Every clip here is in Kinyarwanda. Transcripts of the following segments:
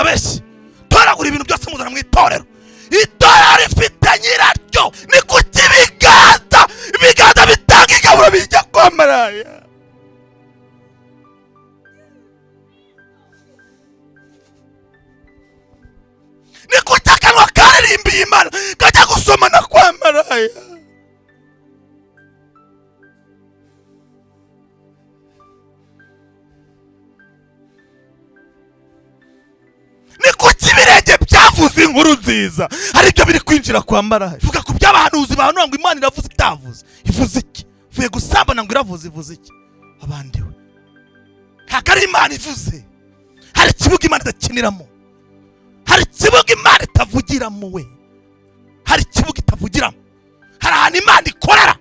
Nababeshye, toragura ibintu byose muzana mu itorero. Itorero rifite nyiraryo. Ni kuki ibiganza bitanga igaburo bijya kwa maraya? Ni kuki akanwa karirimbiye Imana kajya gusomana kwa maraya? Ni kuki ibirenge byavuze inkuru nziza hari ibyo biri kwinjira kwa maraya? Vuga ku by'abahanuzi bahanura ngo Imana iravuze itavuze. Ivuze iki? Uvuye gusambana ngo iravuze, ivuze iki? Abandi we, ntabwo ari Imana ivuze. Hari ikibuga Imana idakiniramo, hari ikibuga Imana itavugiramo we, hari ikibuga itavugiramo, hari ahantu Imana ikorera.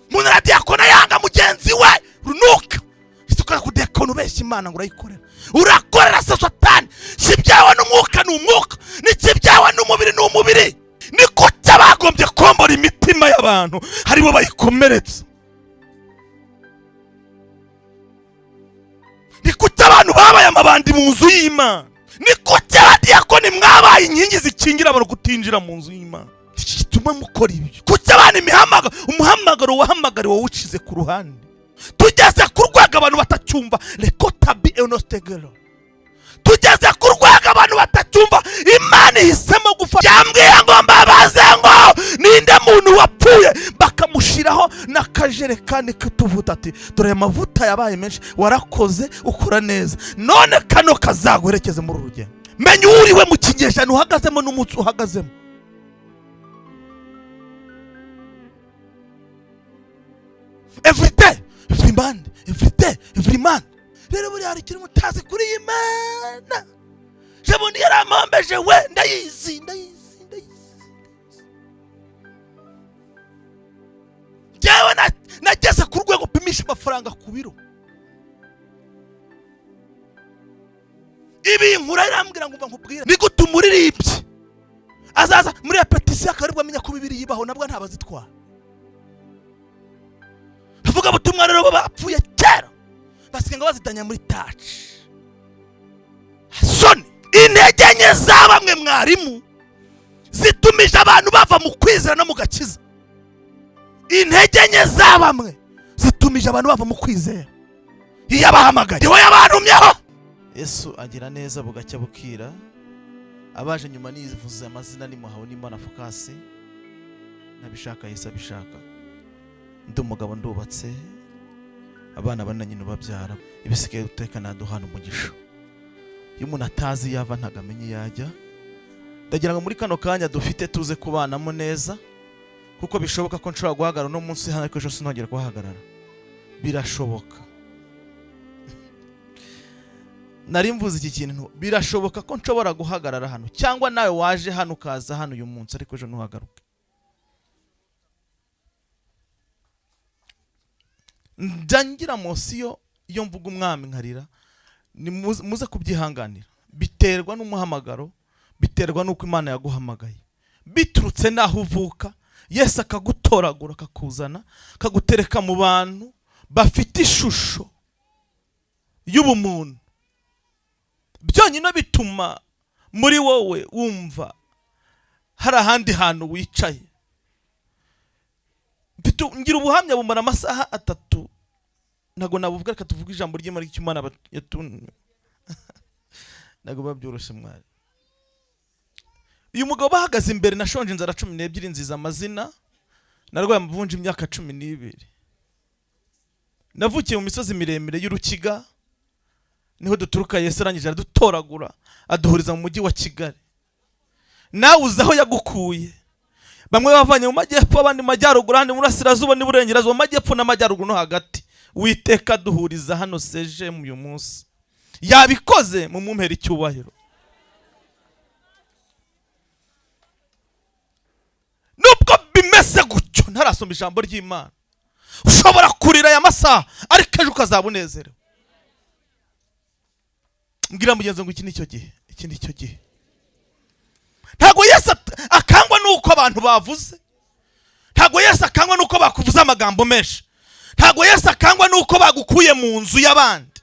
Umuntu aradiyakona yanga mugenzi we runuka. Ukora kudiyakona ubeshya Imana ngo urayikorera, urakorera se Satani. Si ibyawe n'umwuka ni umwuka, n'ikibyawe n'umubiri ni umubiri. Ni kuki abagombye kombora imitima y'abantu aribo bayikomeretsa? Ni kuki abantu babaye amabandi mu nzu y'Imana? Ni kuki abadiyakoni mwabaye inkingi zikingira abantu kutinjira mu nzu y'Imana? Iki gituma mukora ibyo. Kuki abantu imihamagaro, umuhamagaro wahamagariwe wawucize ku ruhande? Tugeze ku rwego abantu batacyumva rekotabi enostegero. Tugeze ku rwego abantu batacyumva Imana ihisemo gufata. Yambwiye ngo mbabaze ngo ninde muntu wapfuye bakamushyiraho n'akajerekani k'utuvuta, ati dore aya mavuta yabaye menshi, warakoze ukora neza, none kano kazaguherekeze muri uru rugendo. Menya uwo uriwe mu kinyejana uhagazemo n'umunsi uhagazemo. Every day, every man, every day, every man. Rero buriya hari ikintu mutazi kuri iyi Mana. Jabundi yarampombeje we, ndayizi, ndayizi, ndayizi. Njyewe nageze ku rwego pimisha amafaranga ku biro. Ibi nkura irambwira ngo nkubwire, ni gute umuririmbyi azaza muri repetisiyo akaribwo amenya ko bibiri yibaho, nabwo ntabazitwara. Avuga butumwa rero bo bapfuye kera, basigaye ngo bazitanya muri taci soni. Intege nke za bamwe mwarimu zitumije abantu bava mu kwizera no mu gakiza. Intege nke za bamwe zitumije abantu bava mu kwizera. Iyo abahamagaye niwe yabantumyeho. Yesu agira neza bugacya bukira. Abaje nyuma nivuze amazina ni Muhawe n'Imana Fokasi, nabishaka Yesu abishaka. Ndi umugabo, ndubatse, abana bane na nyina ubabyara. Ibisigaye uteka naduhana umugisha. Iyo umuntu atazi yava ntabwo amenya iyo ajya. Ndagira ngo muri kano kanya dufite tuze kubanamo neza, kuko bishoboka ko nshobora guhagarara uno munsi hano ariko ejo sinongera kuhahagarara. Birashoboka. Nari mvuze iki kintu, birashoboka ko nshobora guhagarara hano, cyangwa nawe waje hano ukaza hano uyu munsi ariko ejo ntuhagaruke. Njya ngira mosiyo iyo mvuga umwami nkarira, ni muze kubyihanganira. Biterwa n'umuhamagaro, biterwa n'uko Imana yaguhamagaye, biturutse n'aho uvuka. Yesu akagutoragura akakuzana akagutereka mu bantu bafite ishusho y'ubumuntu. Byonyine bituma muri wowe wumva hari ahandi hantu wicaye. Ngira ubuhamya bumara amasaha 3, ntabwo nabuvuga. Reka tuvuge ijambo ry'Imana ry'icyo Imana yatumye. Ntabwo biba byoroshye mwari. Uyu mugabo bahagaze imbere, nashonje inzara 12, nziza amazina, narwaye amavunja imyaka 12. Navukiye mu misozi miremire y'Urukiga, niho duturuka. Yesu arangije aradutoragura aduhuriza mu mujyi wa Kigali. Nawe uzi aho yagukuye. Bamwe bavanye mu majyepfo, abandi mu majyaruguru, abandi mu burasirazuba n'iburengerazuba, mu majyepfo n'amajyaruguru no hagati. Uwiteka aduhuriza hano seje uyu munsi. Yabikoze, mu mumpera icyubahiro. Nubwo bimeze gutyo, ntarasoma ijambo ry'Imana, ushobora kurira aya masaha ariko ejo ukazaba unezerewe. Mbwira mugenzi ngo iki ni cyo gihe, iki ni cyo gihe. Ntabwo Yesu akangwa nuko abantu bavuze, ntabwo Yesu akangwa nuko bakuvuze amagambo menshi, ntabwo Yesu akangwa nuko bagukuye mu nzu y'abandi,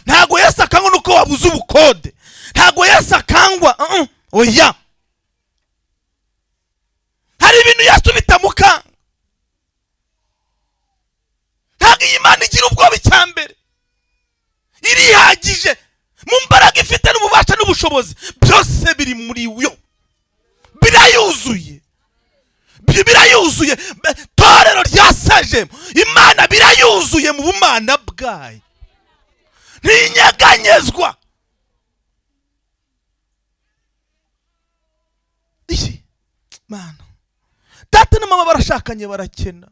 Ntabwo Yesu akangwa nuko wabuze ubukode. Ntabwo Yesu akangwa, oya. Hari ibintu Yesu bitamukanga. Ntabwo iyi Mana igira ubwoba. Icya mbere, irihagije mu mbaraga ifite n'ububasha n'ubushobozi, byose biri muri yo, birayuzuye. Birayuzuye. Torero rya Sejemu, Imana birayuzuye mu bumana bwayo, ntinyeganyezwa. Iyi Mana, data na mama barashakanye, barakena,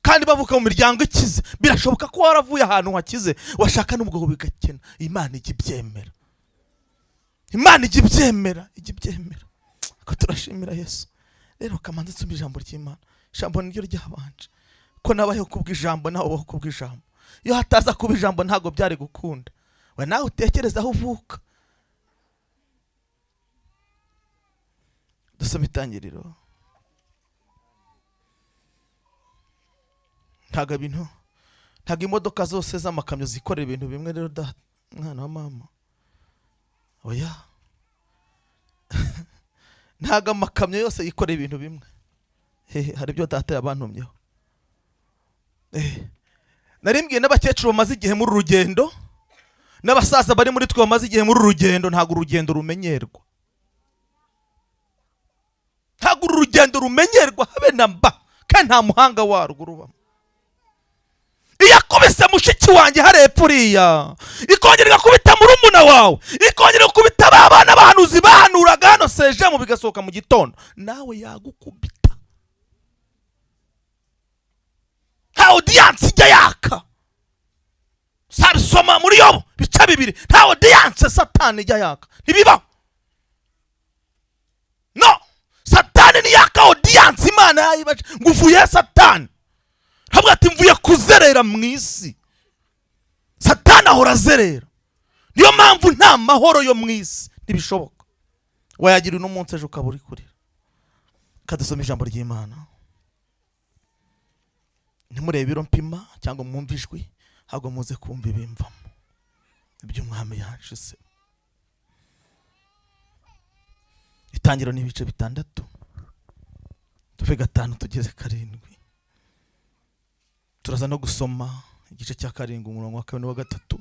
kandi bavuka mu miryango ikize. Birashoboka ko waravuye ahantu hakize, washaka n'ubwo bigakena. Imana ijya ibyemera, Imana ijya ibyemera, ijya ibyemera. Ko turashimira Yesu. Rero kamanze nsoma ijambo ry'Imana. Ijambo niryo ryabanje, ko nabayeho kubw'ijambo, nawe ubaho kubw'ijambo. Iyo hataza kuba ijambo, ntabwo byari gukunda. We nawe utekereza aho uvuka. Dusome Itangiriro. Ntabwo ibintu, ntabwo imodoka zose z'amakamyo zikorera ibintu bimwe. Rero da mwana wa mama, oya, ntabwo amakamyo yose yikorera ibintu bimwe. Hehe, hari ibyo data yabantumyeho. Nari mbwiye n'abakecuru bamaze igihe muri uru rugendo, n'abasaza bari muri twe bamaze igihe muri uru rugendo, ntabwo urugendo rumenyerwa, ntabwo uru rugendo rumenyerwa habe na mba, kandi nta muhanga warwo rubamo. Iyo akubise mushiki wanjye hariya epfo uriya, ikongera igakubita murumuna wawe, ikongera igakubita ba bana b'abahanuzi bahanuraga hano Sejemu, bigasohoka mu gitondo, nawe yagukubita. Nta audience ijya yaka. Sabisoma muri Yobu bice 2, nta audience Satani ijya yaka, ntibibaho. No Satani niyaka audience, Imana yayibaje ngo uvuye Satani, ntabwo ati mvuye kuzerera mu isi. Satani ahora azerera, niyo mpamvu nta mahoro yo mu isi, ntibishoboka. Wayagira uno munsi, ejo ukaba uri kurira. Kadusoma ijambo ry'Imana. Ntimurebe ibiro mpima cyangwa mwumve ijwi, ahubwo muze kumva ibimvamo, iby'umwami yanshize. Itangiro ni ibice 6, tuve 5 tugeze 7. Turaza no gusoma igice cya 7 umurongo wa 2 n'uwa 3.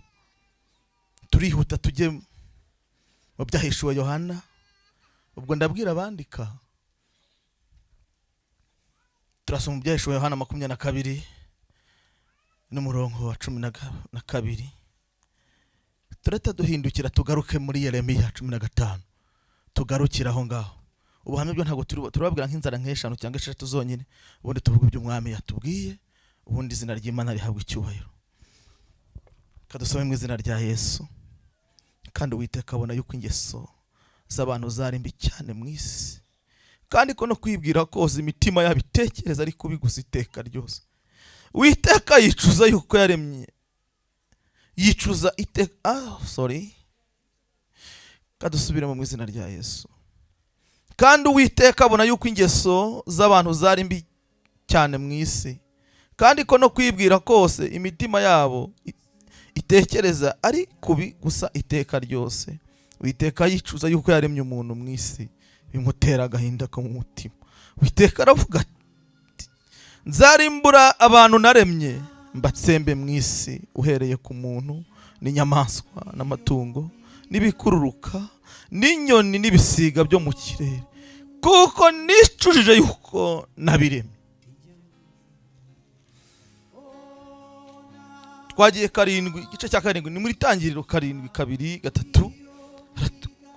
Turihuta tujye mu byahishuwe Yohana. Ubwo ndabwira abandika, turasoma mu byahishuwe Yohana 22 n'umurongo wa 12. Turahita duhindukira tugaruke muri Yeremiya 15, tugarukire aho ngaho. Ubuhamya bwo ntabwo turababwira nk'inzara nk'eshanu cyangwa 6 zonyine, ubundi tuvuga ibyo umwami yatubwiye, ubundi izina ry'Imana rihabwa icyubahiro. Kadusome mu izina rya Yesu. Kandi Uwiteka abona yuko ingeso z'abantu zari mbi cyane mu isi, kandi ko no kwibwira koza imitima yabo itekereza ari kubi gusa iteka ryose. Uwiteka yicuza yuko yaremye, yicuza iteka. Sorry, kadusubiremo mu izina rya Yesu. Kandi Uwiteka abona yuko ingeso z'abantu zari mbi cyane mu isi, kandi ko no kwibwira kose imitima yabo itekereza ari kubi gusa iteka ryose. Uwiteka yicuza yuko yaremye umuntu mu isi, bimutera agahinda ko mu mutima. Uwiteka aravuga ati, nzarimbura abantu naremye mbatsembe mu isi, uhereye ku muntu n'inyamaswa n'amatungo n'ibikururuka n'inyoni n'ibisiga byo mu kirere, kuko nicujije yuko nabiremye. Twagiye 7, igice cya 7 ni muri Tangiriro 7 2 3,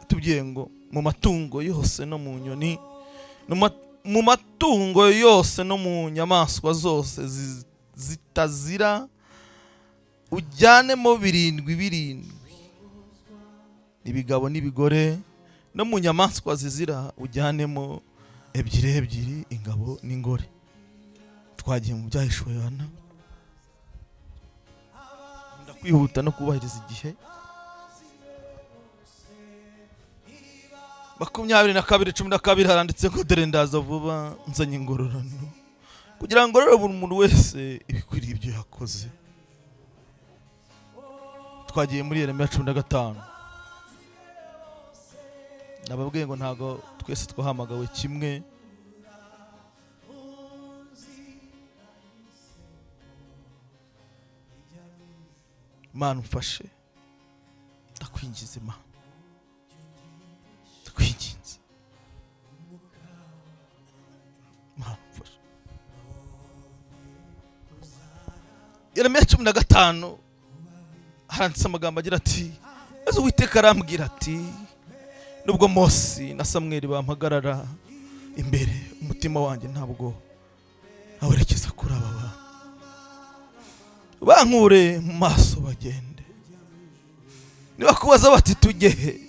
tubwiye ngo mu matungo yose no mu nyoni, mu matungo yose no mu nyamaswa zose zitazira, ujyanemo 7 7, ibigabo n'ibigore, no mu nyamaswa zizira ujyanemo 2 2, ingabo n'ingore. Twagiye mu byahishuwe Yohana. Kwihuta no kubahiriza igihe. 22:12 haranditse ko dore ndaza vuba nzanye ingororano, kugira ngo rero buri muntu wese ibikwiriye ibyo yakoze. Twagiye muri Yeremiya 15. Nababwiye ngo ntago twese twahamagawe kimwe. Imana umfashe, ndakwingiza Imana, ndakwinginze Imana umfashe. Yeremiya 15 haranditse amagambo agira ati: maze Uwiteka arambwira ati, nubwo Mose na Samweli bampagarara imbere, umutima wanjye ntabwo awerekeza kuri aba bantu. Bankure mu maso bagende. Nibakubaza bati tujye he,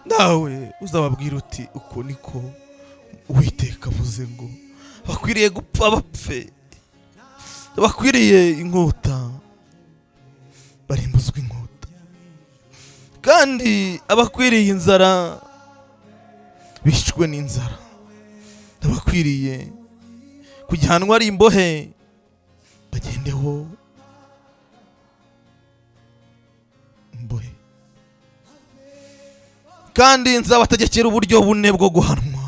nawe uzababwira uti uko niko Uwiteka avuze ngo bakwiriye gupfa bapfe, bakwiriye inkota barimbuzwa inkota, kandi abakwiriye inzara bicwe n'inzara, abakwiriye kujyanwa ari imbohe bagendeho imbohe. Kandi nzabategekera uburyo bune bwo guhanwa,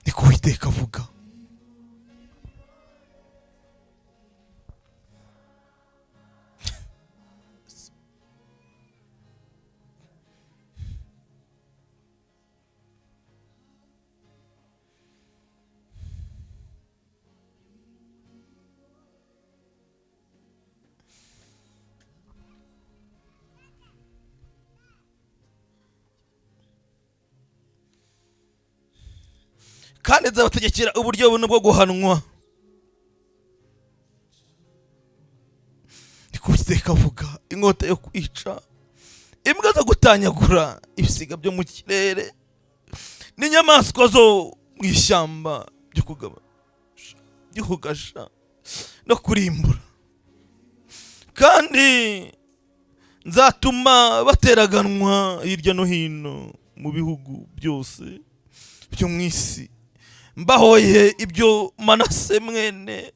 niko Uwiteka avuga. Kandi nzabategekera uburyo bune bwo guhanwa, niko Uwiteka avuga. Inkota yo kwica, imbwa zo gutanyagura, ibisiga byo mu kirere n'inyamaswa zo mu ishyamba byo kugaba, byo kugasha no kurimbura. Kandi nzatuma bateraganwa hirya no hino mu bihugu byose byo mu isi, mbahoye ibyo Manase mwene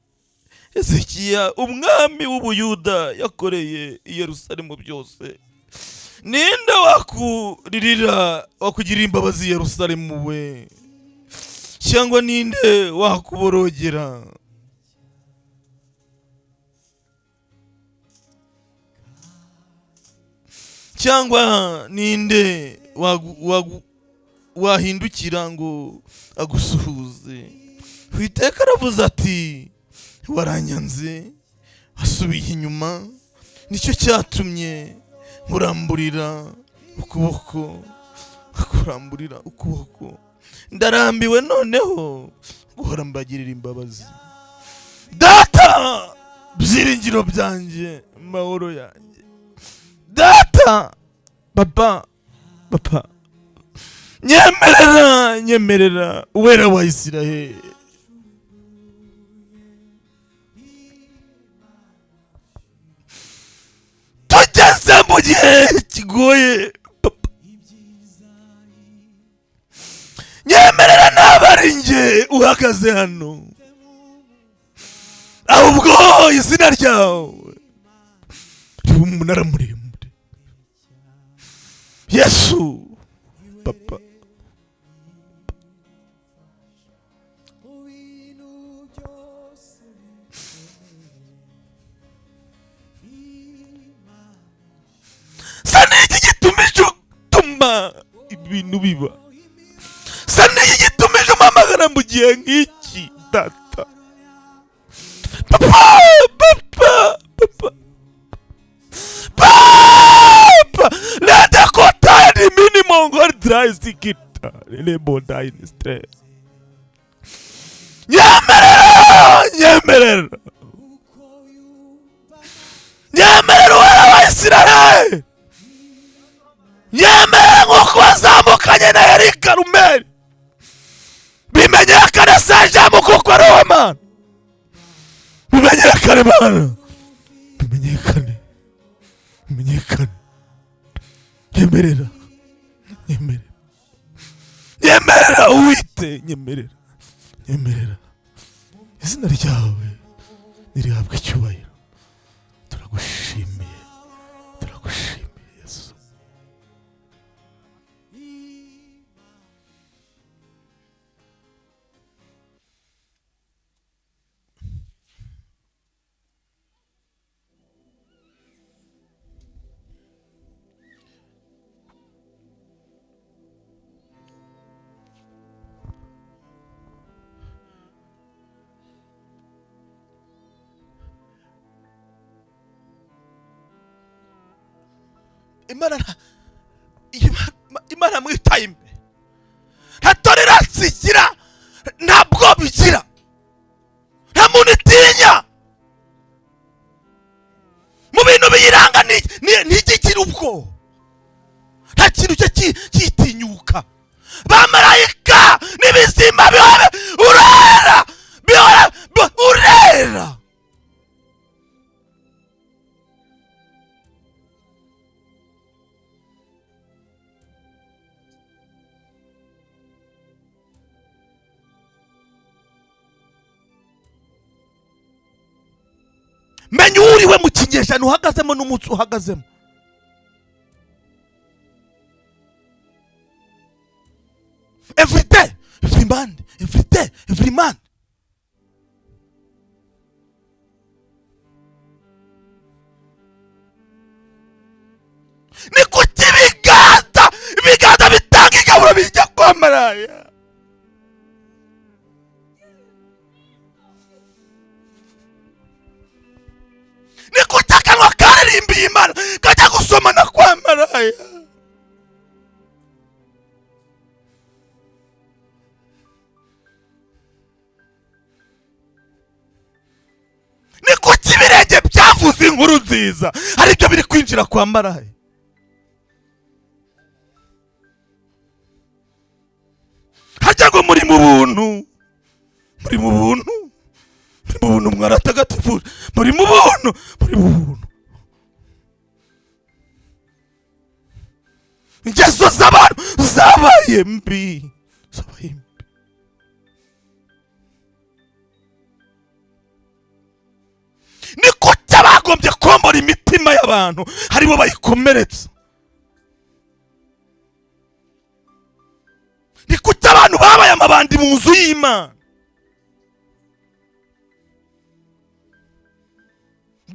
Hezekiya umwami w'Ubuyuda yakoreye i Yerusalemu byose. Ninde wakuririra, wakugirira imbabazi Yerusalemu we? Cyangwa ninde wakuborogera? Cyangwa ninde wahindukira ngo agusuhuze? Uwiteka aravuze ati waranyanze asubiye inyuma, nicyo cyatumye nkuramburira ukuboko, nkuramburira ukuboko. Ndarambiwe noneho guhora mbagirira imbabazi. Data, byiringiro byanjye, mahoro yanjye, data, papa, papa, nyemerera, nyemerera, Uwera wa Isiraheli. Tugeze mu gihe kigoye papa, nyemerera naba ari njye uhagaze hano, ahubwo izina ryawe ribe umunara muremure. Yesu papa, sa n'iki gitumije utuma ibintu biba? Sa n'iki gitumije umpamagara mu gihe nk'iki data? Papa, papa, papa, papa, leta kotani minimum dry sikita lebo dying stress. Nyemerera, nyemerera, nyemerera Uwera wa Isiraheli. Nyemerera nk'uko wazamukanye na Eri Karumeli, bimenyekane Sajamu kuko ari uwe Mana. Bimenyekane Mana, bimenyekane, bimenyekane. Nyemerera, nyemerera, nyemerera Uwite, nyemerera, nyemerera. Izina ryawe nirihabwe icyubahiro. Turagushimiye. Imana mwitaye imbere, nta tolerance igira, nta bwoba igira, nta muntu itinya. Mu bintu biyiranga ntigigira ubwoba, nta kintu cyo cyitinyuka. Bamarayika n'ibizima bihora urera, bihora urera. Menya uriwe mu kinyejana uhagazemo n'umunsi uhagazemo. Every day, every man, every day, every man. Ni kuki ibiganza bitanga igaburo bijya kwa maraya? Ni kuki akanwa karirimbiye Imana kajya gusomana kwa maraya? Ni kuki ibirenge byavuze inkuru nziza aribyo biri kwinjira kwa maraya? Hajya ngo muri mu buntu, muri mu buntu, muri mu buntu, mwaratagatifu, muri mu buntu, muri mu buntu. Ingeso z'abantu zabaye mbi, zabaye mbi. Ni kuki abagombye kombora imitima y'abantu aribo bayikomeretsa? Ni kuki abantu babaye amabandi mu nzu y'Imana,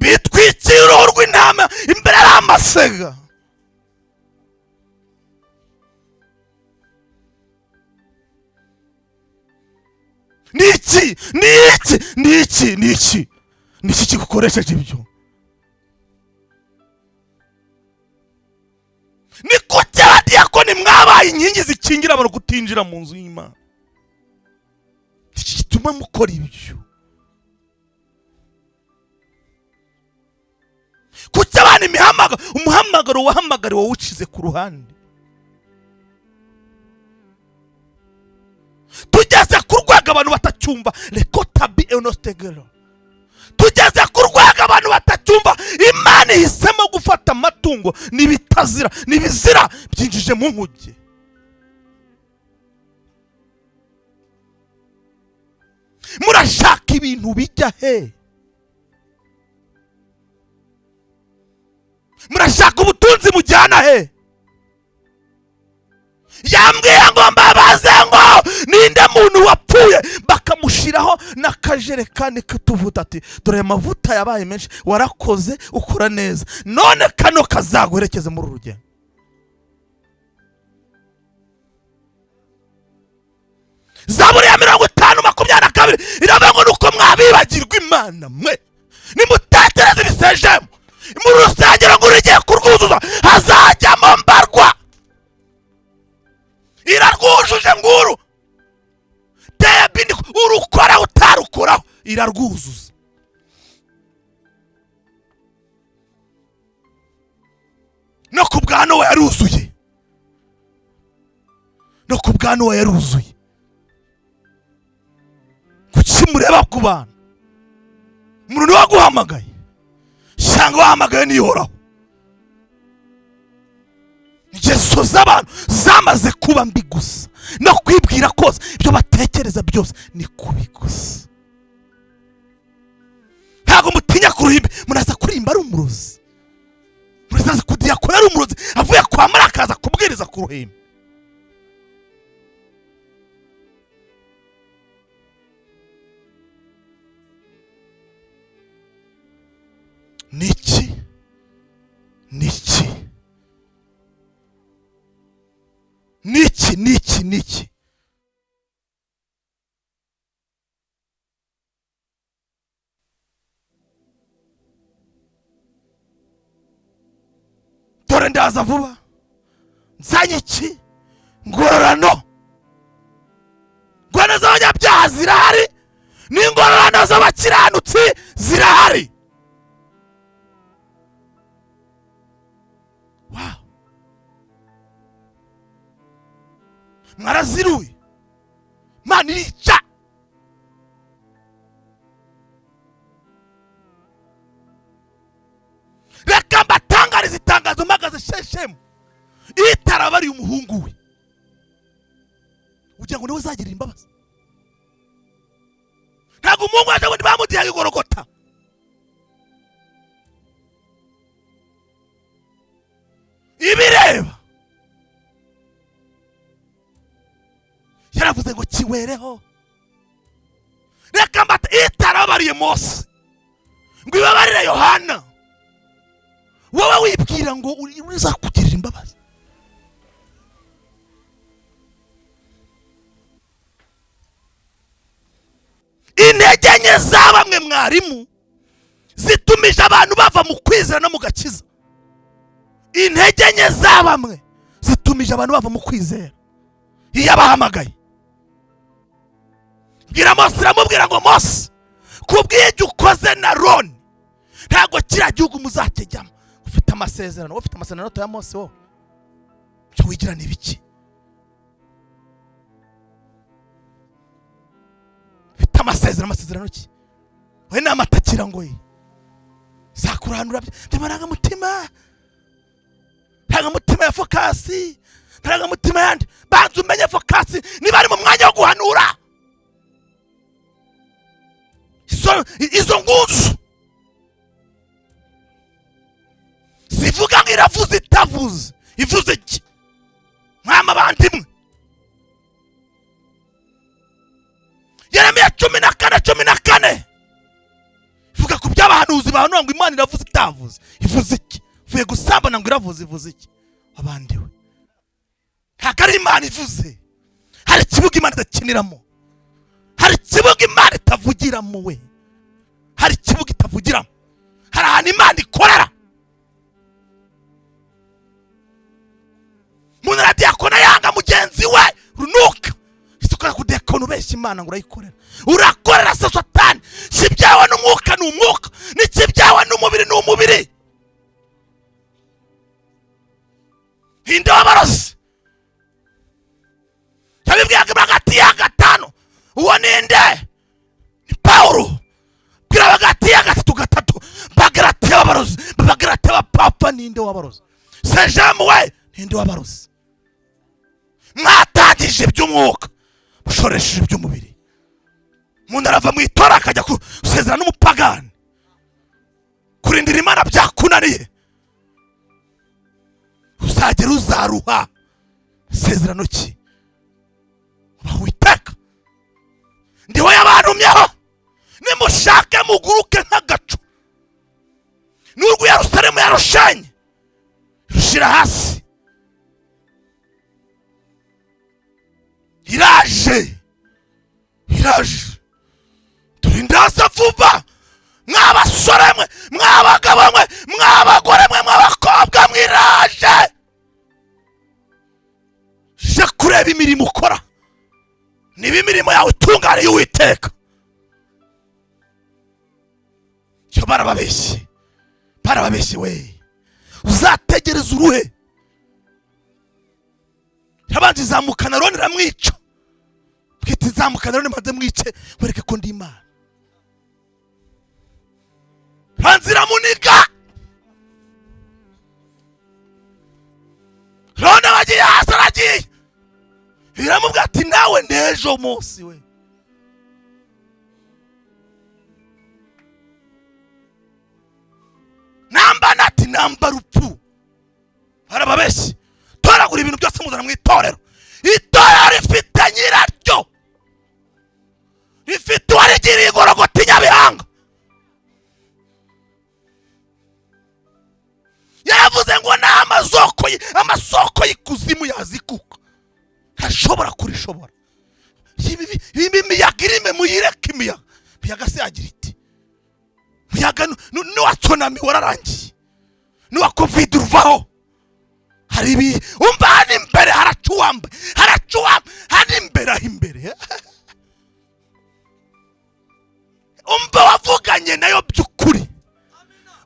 bitwikira uruhu rw'intama imbere ari amasega? Niki niki niki niki niki kigukoresheje ibyo? Ni kuki abadiyakoni mwabaye inkingi zikingira abantu kutinjira mu nzu y'Imana? Iki gituma mukora ibyo? Kuki abantu imihamagaro, umuhamagaro wahamagariwe wawucize ku ruhande? Tugeze ku rwego abantu batacyumva rekotabi enostegero. Tugeze ku rwego abantu batacyumva Imana ihisemo gufata amatungo n'ibitazira n'ibizira byinjije mu nkuge. Murashaka ibintu bijya he? Murashaka ubutunzi mujyana he? Yambwiye ngo mbabaze ngo ninde muntu wapfuye bakamushiraho n'akajerekani k'utuvuta, ati dore amavuta yabaye menshi, warakoze ukora neza, none kano kazaguherekeze muri uru rugendo. Zaburi ya 50:22 iravuga ngo nuko mwabibagirwa Imana mwe, nimutekereze ibisejemo mu rusengero ngo rugiye kurwuzuza hazajyamo mbarwa. Irarwujuje nguru tebindi urukora utarukoraho, irarwuzuza. No ku bwa Nowa yaruzuye, no ku bwa Nowa yaruzuye. Kuki mureba ku bantu? Umuntu niwe waguhamagaye cyangwa wahamagaye nihoraho? Ingeso z'abantu zamaze kuba mbi gusa, no kwibwira kose ibyo batekereza byose ni kubi gusa. Ntabwo mutinya ku ruhimbi, muraza kurimba ari umurozi, muraza kudiyakora ari umurozi, avuye kwa Maraka akaza kubwiriza ku ruhimbi. Niki niki niki niki niki? Dore ndaza vuba nzanye iki ngororano. Ingororano z'abanyabyaha zirahari, n'ingororano z'abakiranutsi zirahari. Wow, mwaraziruye. Imana irica. Reka mbatangarize itangazo mpagaze Sheshemu, itarabariye umuhungu we ugira ngo niwe uzagirira imbabazi. Ntabwo umuhungu waje ngo ntibamudihaye igorogota. Ibireba yaravuze ngo kiwereho. Reka mbata itarabariye Mose ngo ibabarire Yohana, wowe wibwira ngo uzakugirira imbabazi. Intege nke za bamwe mwarimu zitumije abantu bava mu kwizera no mu gakiza. Intege nke za bamwe zitumije abantu bava mu kwizera. Iyo abahamagaye bwira Mose, iramubwira ngo Mose, kubw'ibyo ukoze na Aroni ntabwo kiriya gihugu muzakijyamo. Ufite amasezerano, ufite amasezerano ya Mose, wowe ibyo wigira ni ibiki? Ufite amasezerano, amasezerano ki? We ni amatakira ngo ye zakuranura by'amarangamutima, ntangamutima ya Fokasi, ntangamutima yandi. Banza umenye Fokasi niba ari mu mwanya wo guhanura. Izo nguzu zivuga ngo iravuze itavuze, ivuze iki? Mwama bandimwe. Yeremiya 14:14 ivuga ku by'abahanuzi bahanura ngo Imana iravuze itavuze, ivuze iki? Uvuye gusambana ngo iravuze, ivuze iki? Abandiwe ntabwo ari Imana ivuze. Hari ikibuga Imana idakiniramo, hari ikibuga Imana itavugiramo. We hari ikibuga itavugiramo, hari ahantu Imana ikorera. Umuntu aradiyakona yanga mugenzi we runuka, isuka kudiyakona ubeshya Imana ngo urayikorera. Urakorera se Satani. Ikibyawe n'umwuka ni umwuka, n'ikibyawe n'umubiri ni umubiri. Hinde w'abarozi yabibwiraga hagati ya 5, uwo ninde? Ni Paulo. Bwira hagati ya 3:3, Bagalatiya b'abarozi, Bagalatiya b'abapapa, ninde w'abarozi? Sejamu we ninde w'abarozi? Mwatangije iby'umwuka, mushoresheje iby'umubiri. Umuntu arava mu itora akajya gusezerana n'umupagani. Kurindira Imana byakunaniye, uzagera uzaruha. Isezerano ki? Uwiteka ndiho yabantumyeho, nimushake muguruke nk'agacu. N'urwo Yerusalemu yarushenye rushira hasi, iraje iraje. Turi ndaza vuba, mw'abasore mwe, mw'abagabo mwe, mw'abagore mwe, mw'abakobwa mwe, iraje. Je kureba imirimo ukora, niba imirimo yawe itunganiye Uwiteka. Cyo barababeshye, barababeshye we. Uzategereza uruhe? Yabanje izamukana Aroni iramwica. Twita izamukana Aroni maze mwice, wereke ko ndi Imana. Hanze iramuniga. Aroni abagiye hasi aragiye. Iramubwira ati nawe n'ejo munsi we. Namba nati namba rupfu. Barababeshye. Toragura ibintu byose muzana mu itorero. Itorero rifite nyiraryo, rifite uwarigiriye igorogota i Nyabihanga. Yaravuze ngo ni amasoko y'ikuzimu yazikuka, ntashobora kurishobora. Ibi miyaga irime muyireke imiyaga. Imiyaga se yagira iti muyaga n'uwa tsunami wararangiye, n'uwa covid uvaho. Hari ibi umva hano imbere haracuwamba, haracuwamba hano imbere, aho imbere umva wavuganye nayo by'ukuri,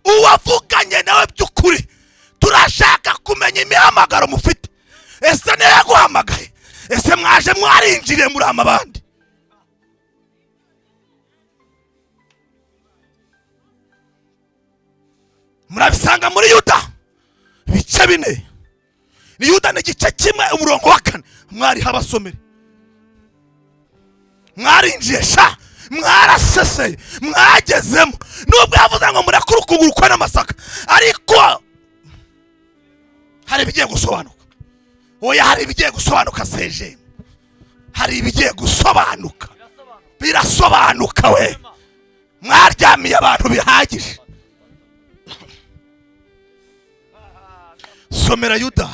uwavuganye nawe by'ukuri. Turashaka kumenya imihamagaro mufite. Ese niyo yaguhamagaye? Ese mwaje mwarinjiriye muri amabandi? Murabisanga muri Yuda ibice 4. Ni Yuda ni igice kimwe umurongo wa 4. Mwari habasomere, mwarinjiye sha, mwaraseseye, mwagezemo. Nubwo yavuze ngo murekure ukuguru kwe n'amasaka, ariko hari ibigiye gusobanuka. Oya, hari ibigiye gusobanuka seje, hari ibigiye gusobanuka, birasobanuka we. Mwaryamiye abantu bihagije. Somera Yuda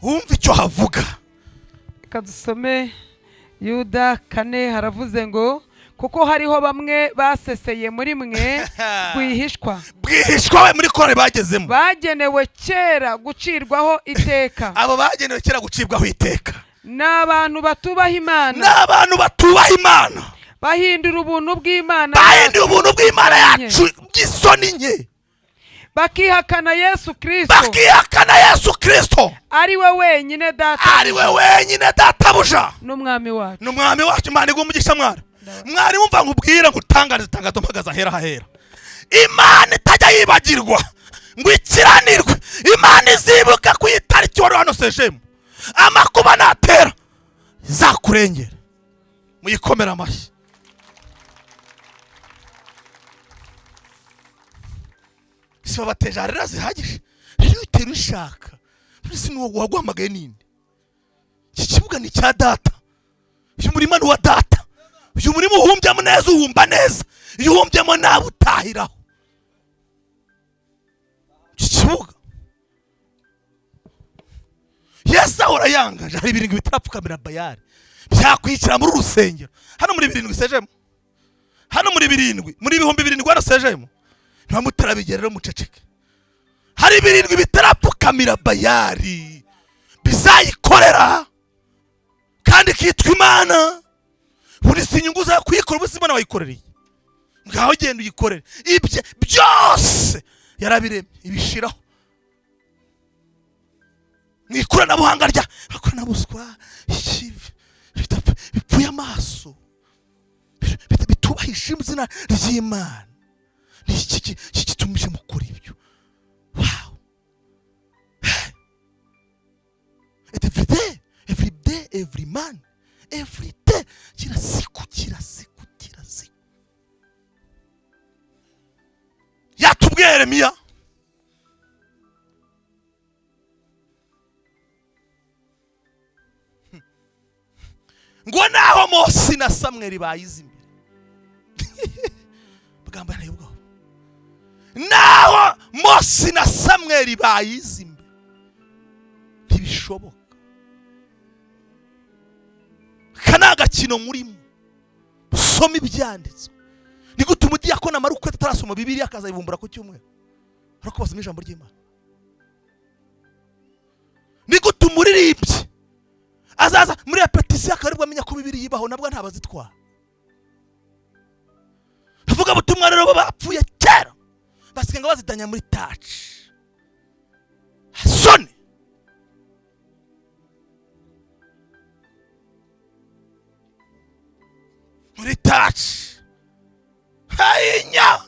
wumva icyo havuga. Reka dusome Yuda 4, haravuze ngo kuko hariho bamwe baseseye muri mwe rwihishwa. Bwihishwa we muri kore bagezemo, bagenewe kera gucirwaho iteka. Abo bagenewe kera gucibwaho iteka n'abantu batubaha Imana, n'abantu batubaha Imana, bahindura ubuntu bw'Imana, bahindura ubuntu bw'Imana yacu by'isoni nke, bakihakana Yesu Kristo, bakihakana Yesu Kristo ari we wenyine data, ari we wenyine databuja n'umwami wacu, n'umwami wacu. Imana iguhe umugisha. Mwari mwari wumva nkubwira ngo utangarize itangazo mpagaze ahera hahera. Imana itajya yibagirwa ngo ikiranirwe. Imana izibuka ku itariki wari hano sejemu, amakuba natera izakurengera. Muyikomera amashyi. Si babateje arera zihagije rero utera ushaka mbese ni wowe waguhamagaye ninde? Iki kibuga ni cya data, uyu murima ni uwa data. Uyu murima uhumbyemo neza uhumba neza, iyo uhumbyemo nabi utahiraho. Iki kibuga Yesu ahora yangaje. Hari 7 bitarapfukamira Bayali byakwicira muri urusengero. Hano muri 7 sejemo, hano muri 7, muri 7000 hano sejemo, ntibamutarabigera rero muceceke. Hari 7 bitarapfukamira Bayali bizayikorera kandi kitwa Imana. Buri si inyungu za kuyikora, ubu si Imana wayikorereye, ngaho genda uyikorere. Ibye byose yarabiremye ibishiraho. Mu ikoranabuhanga rya bakoranabuswa bipfuye amaso, bitubahisha izina ry'Imana. Ni iki gitumije mukora ibyo? Wow. Every day, every day, every man, every day, kila siku, kila siku, kila siku. Yatubwiye Yeremiya ngo naho Mose na Samweli bayize imbere bagamba nayo ubwo, naho Mose na Samweli bayize imbere ntibishoboka. Kana agakino murimo, usome ibyanditswe. Ni gute umudiyakoni amara ukwezi atarasoma Bibiliya akazayibumbura ku cyumweru ariko basoma ijambo ry'Imana? Ni gute umuririmbyi azaza muri repetisiyo akaribwo amenya ko Bibiliya ibaho, nabwo ntabazitwara? Avuga butumwa rero bo bapfuye kera basigaye ngo bazitanya muri touch soni. Muri touch hayinya,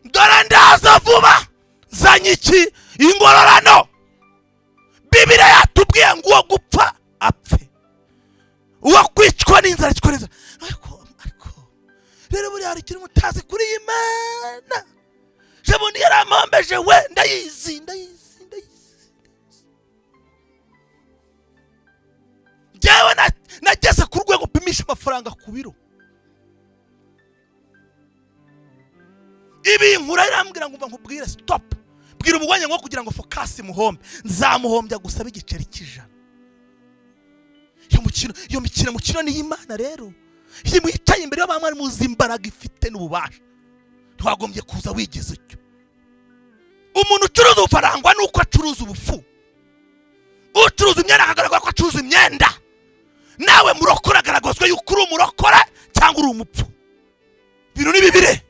dore ndaza vuba nzanye iki? Ingororano. Bibiliya yatubwiye ngo uwo gupfa apfe, uwo kwicwa n'inzara acwe n'inzara. Ariko rero buriya hari ikintu mutazi kuri iyi Mana. Jabundi yarampombeje we, ndayizi, ndayizi, ndayizi. Njyewe nageze ku rwego mpimisha amafaranga ku biro. Ibi nkura irambwira ngo nkubwire stop, bwira umugwanyi ngo kugira ngo focus muhombe, nzamuhombya gusa b'igiceri cy'ijana. Iyo mikino mukino ni Imana rero. Iyo mwicaye imbere y'abamwari muzi imbaraga ifite n'ububasha, ntiwagombye kuza wigize icyo. Umuntu ucuruza ubufarangwa nuko acuruza ubufu, ucuruza imyenda akagaragara ko acuruza imyenda. Nawe murokora agaragazwa yuko uri umurokora cyangwa uri umupfu. Ibintu ni bibiri.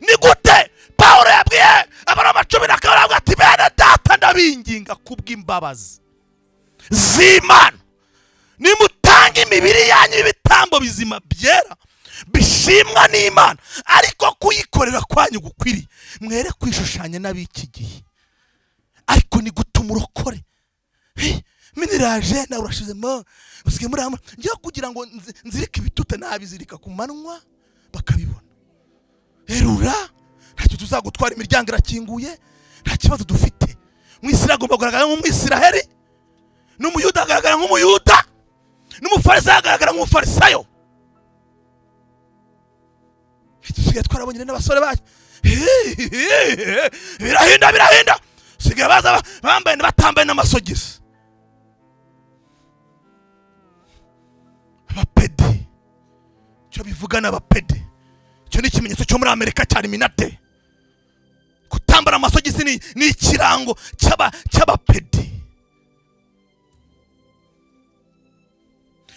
Ni gute Pawulo yabwiye Abaroma 12 aravuga ati bene data ndabinginga kubw'imbabazi z'Imana nimutanga imibiri yanyu ibitambo bizima byera bishimwa n'Imana, ariko kuyikorera kwanyu gukwiriye, mwere kwishushanya n'ab'iki gihe. Ariko ni gute umurokore miniraje nawe urashizemo usigaye muri hamwe njya kugira ngo nzirike ibituta nabizirika ku manwa bakabibona. Erura ntacyo tuzagutwara, imiryango irakinguye, nta kibazo dufite. Umwisirayeli agomba kugaragara nk'umwisiraheli, n'umuyuda agaragara nk'umuyuda, n'umufarisayo agaragara nk'umufarisayo. Dusigaye twarabonye n'abasore bacu birahinda birahinda, sigaye baza bambaye batambaye n'amasogisi. Abapedi icyo bivuga n'abapedi, icyo ni ikimenyetso cyo muri Amerika cyane minate. Kutambara amasogisi ni ikirango cy'abapedi.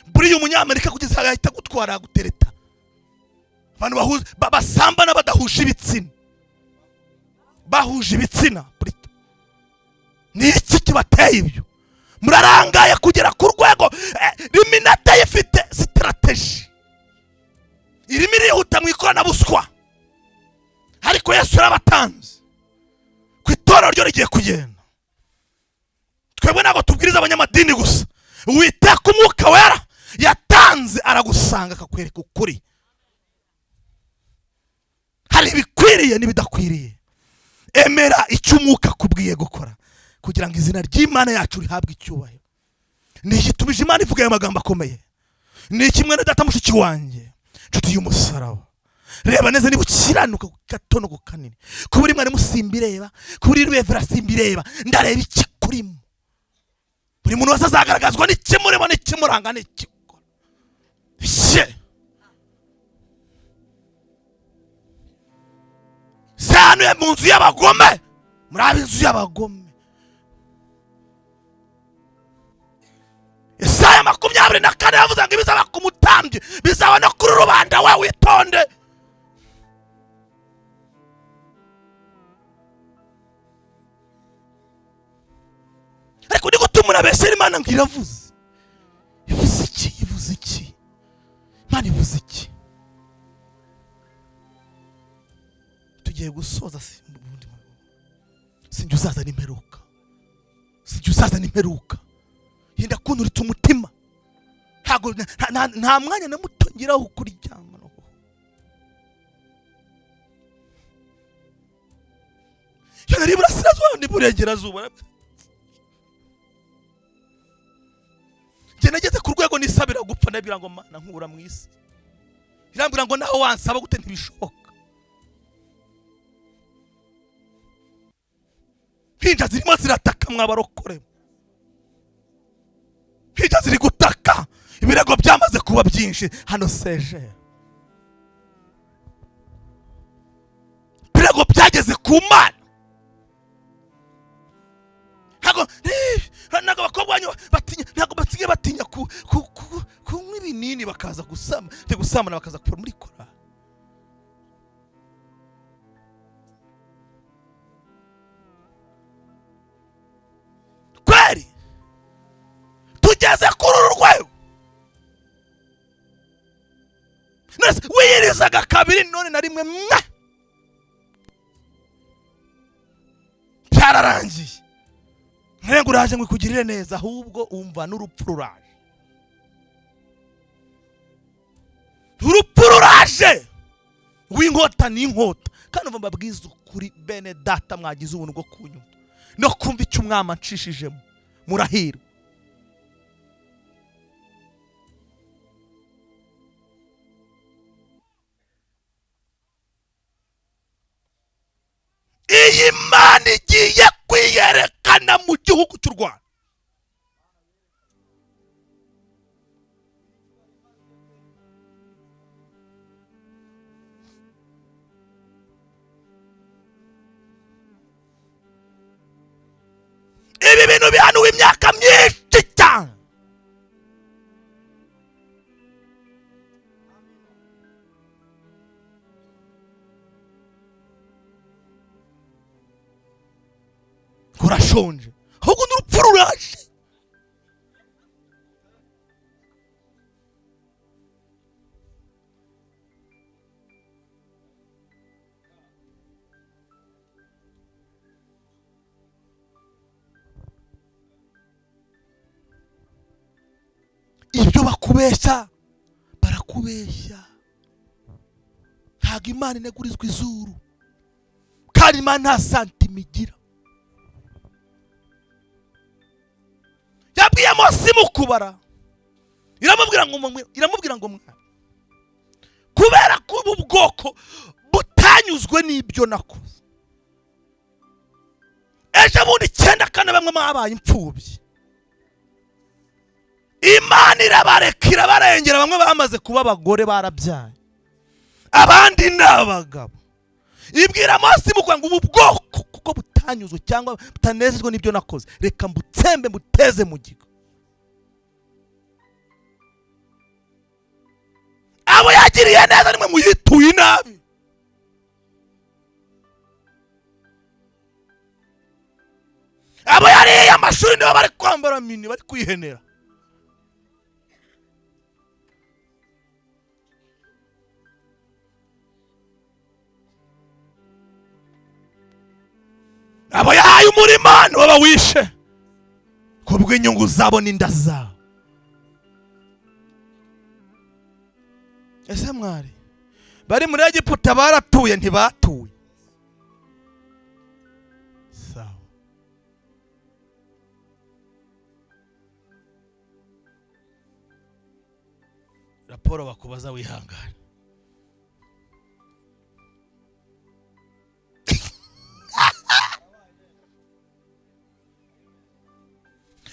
Buriya umunyamerika kugeza agahita gutwara gutereta abantu basambana badahuje ibitsina, bahuje ibitsina. Ni iki kibateye ibyo? Murarangaye kugera ku rwego riminate ifite strategy irimo irihuta mu ikoranabuswa, ariko Yesu yarabatanze ku itorero ryo rigiye kugenda. Twebwe ntabwo tubwiriza abanyamadini gusa, witeka umwuka wera yatanze aragusanga akakwereka ukuri. Hari ibikwiriye n'ibidakwiriye. Emera icyo umwuka akubwiye gukora kugira ngo izina ry'Imana yacu rihabwe icyubahiro. Ni igitumije Imana ivuga aya magambo akomeye. Ni kimwe na data mushiki wanjye nshuti y'umusaraba, reba neza niba ukiranuka gato no kanini. Kuba uri mwarimu simbireba, kuba uri revera simbireba, ndareba ikikurimo. Buri muntu wese azagaragazwa n'ikimurimo n'ikimuranga n'ikikora. Sanuye mu nzu y'abagome, muri ab'inzu y'abagome. Isaya 24 yavuze ngo ibizaba ku mutambyi bizaba no kuri rubanda, we witonde. Ariko ni gute umuntu abeshyera Imana ngo iravuze? Ivuze iki? Ivuze iki? Imana ivuze iki? Tugiye gusoza, sinjye uzazana imperuka, sinjye uzazana imperuka. Yenda kunturitse umutima, ntago nta mwanya na muto ngiraho kuryama. Yo nari burasirazuba ndi burengerazuba. Njye nageze ku rwego nisabira gupfa, ndabwira ngo Mana nkura mu isi. Irambwira ngo naho wansaba gute ntibishoboka. Hinja zirimo zirataka mwabarokore, hinja ziri gutaka, ibirego byamaze kuba byinshi hano seje. Ibirego byageze ku Mana. Ntabwo abakobwa banyu batinya, ntabwo basigaye batinya kunywa ibinini bakaza gusama, gusambana bakaza kupfa muri kora. Kweri tugeze kuri uru rwego. Wiyirizaga kabiri none na rimwe mwa byararangiye. Nrenga uraje ngo ikugirire neza, ahubwo umva n'urupfu ruraje. Urupfu ruraje w'inkota n'inkota. Kandi umva mbabwiza ukuri bene data, mwagize ubuntu bwo kunyumva no kumva icyo umwami anshishijemo, murahirwa. Iyi Mana igiye kwiyerekana mu gihugu cy'u Rwanda. Ibi bintu bihanuwe imyaka myinshi cyane. Urashonje ahubwo n'urupfu ruraje. Ibyo bakubeshya barakubeshya. Ntabwo Imana inegurizwa izuru, kandi Imana nta santima igira. Yabwiye Mose mu kubara, iramubwira ngo mwana, kubera ko ubu bwoko butanyuzwe n'ibyo nakoze, ejo bundi 94 bamwe mwabaye imfubyi, Imana irabareka irabarengera. Bamwe bamaze kuba abagore barabyaye, abandi ni abagabo. Ibwira Mose mu ngo ubu bwoko kuko butanyuzwe cyangwa butanezejwe n'ibyo nakoze, reka mbutsembe mbuteze mu gigo. Abo yagiriye neza nimwe muyituye inabi. Abo yariye amashuri nibo bari kwambara mini, bari kwihenera. Abo yahaye umurima nibo bawishe kubw'inyungu zabo n'inda zabo. Ese mwari bari muri Egiputa baratuye ntibatuye? Sawa. Raporo bakubaza wihangane.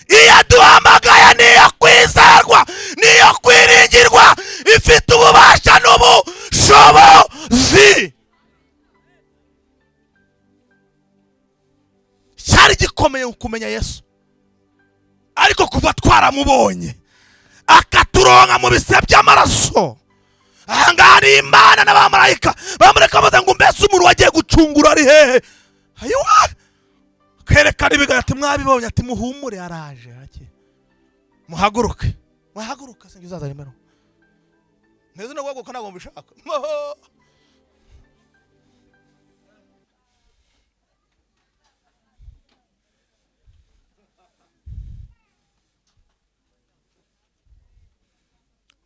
Iyo duhamagaye niyo kwizerwa, niyo kwiringirwa, ifite ububasha n'ubushobozi. Cyari gikomeye kumenya Yesu, ariko kuva twaramubonye akaturonka mu bise by'amaraso, ahangaha ni Imana n'abamarayika bamureka baza ngo mbese umuntu wagiye gucungura ari hehe? Ayiwa, kerekana ibiganza ati mwabibonye, ati muhumure araje, muhaguruke, muhaguruke, sinjye uzaza rimwe nteze no guhaguruka ntabwo mbishaka.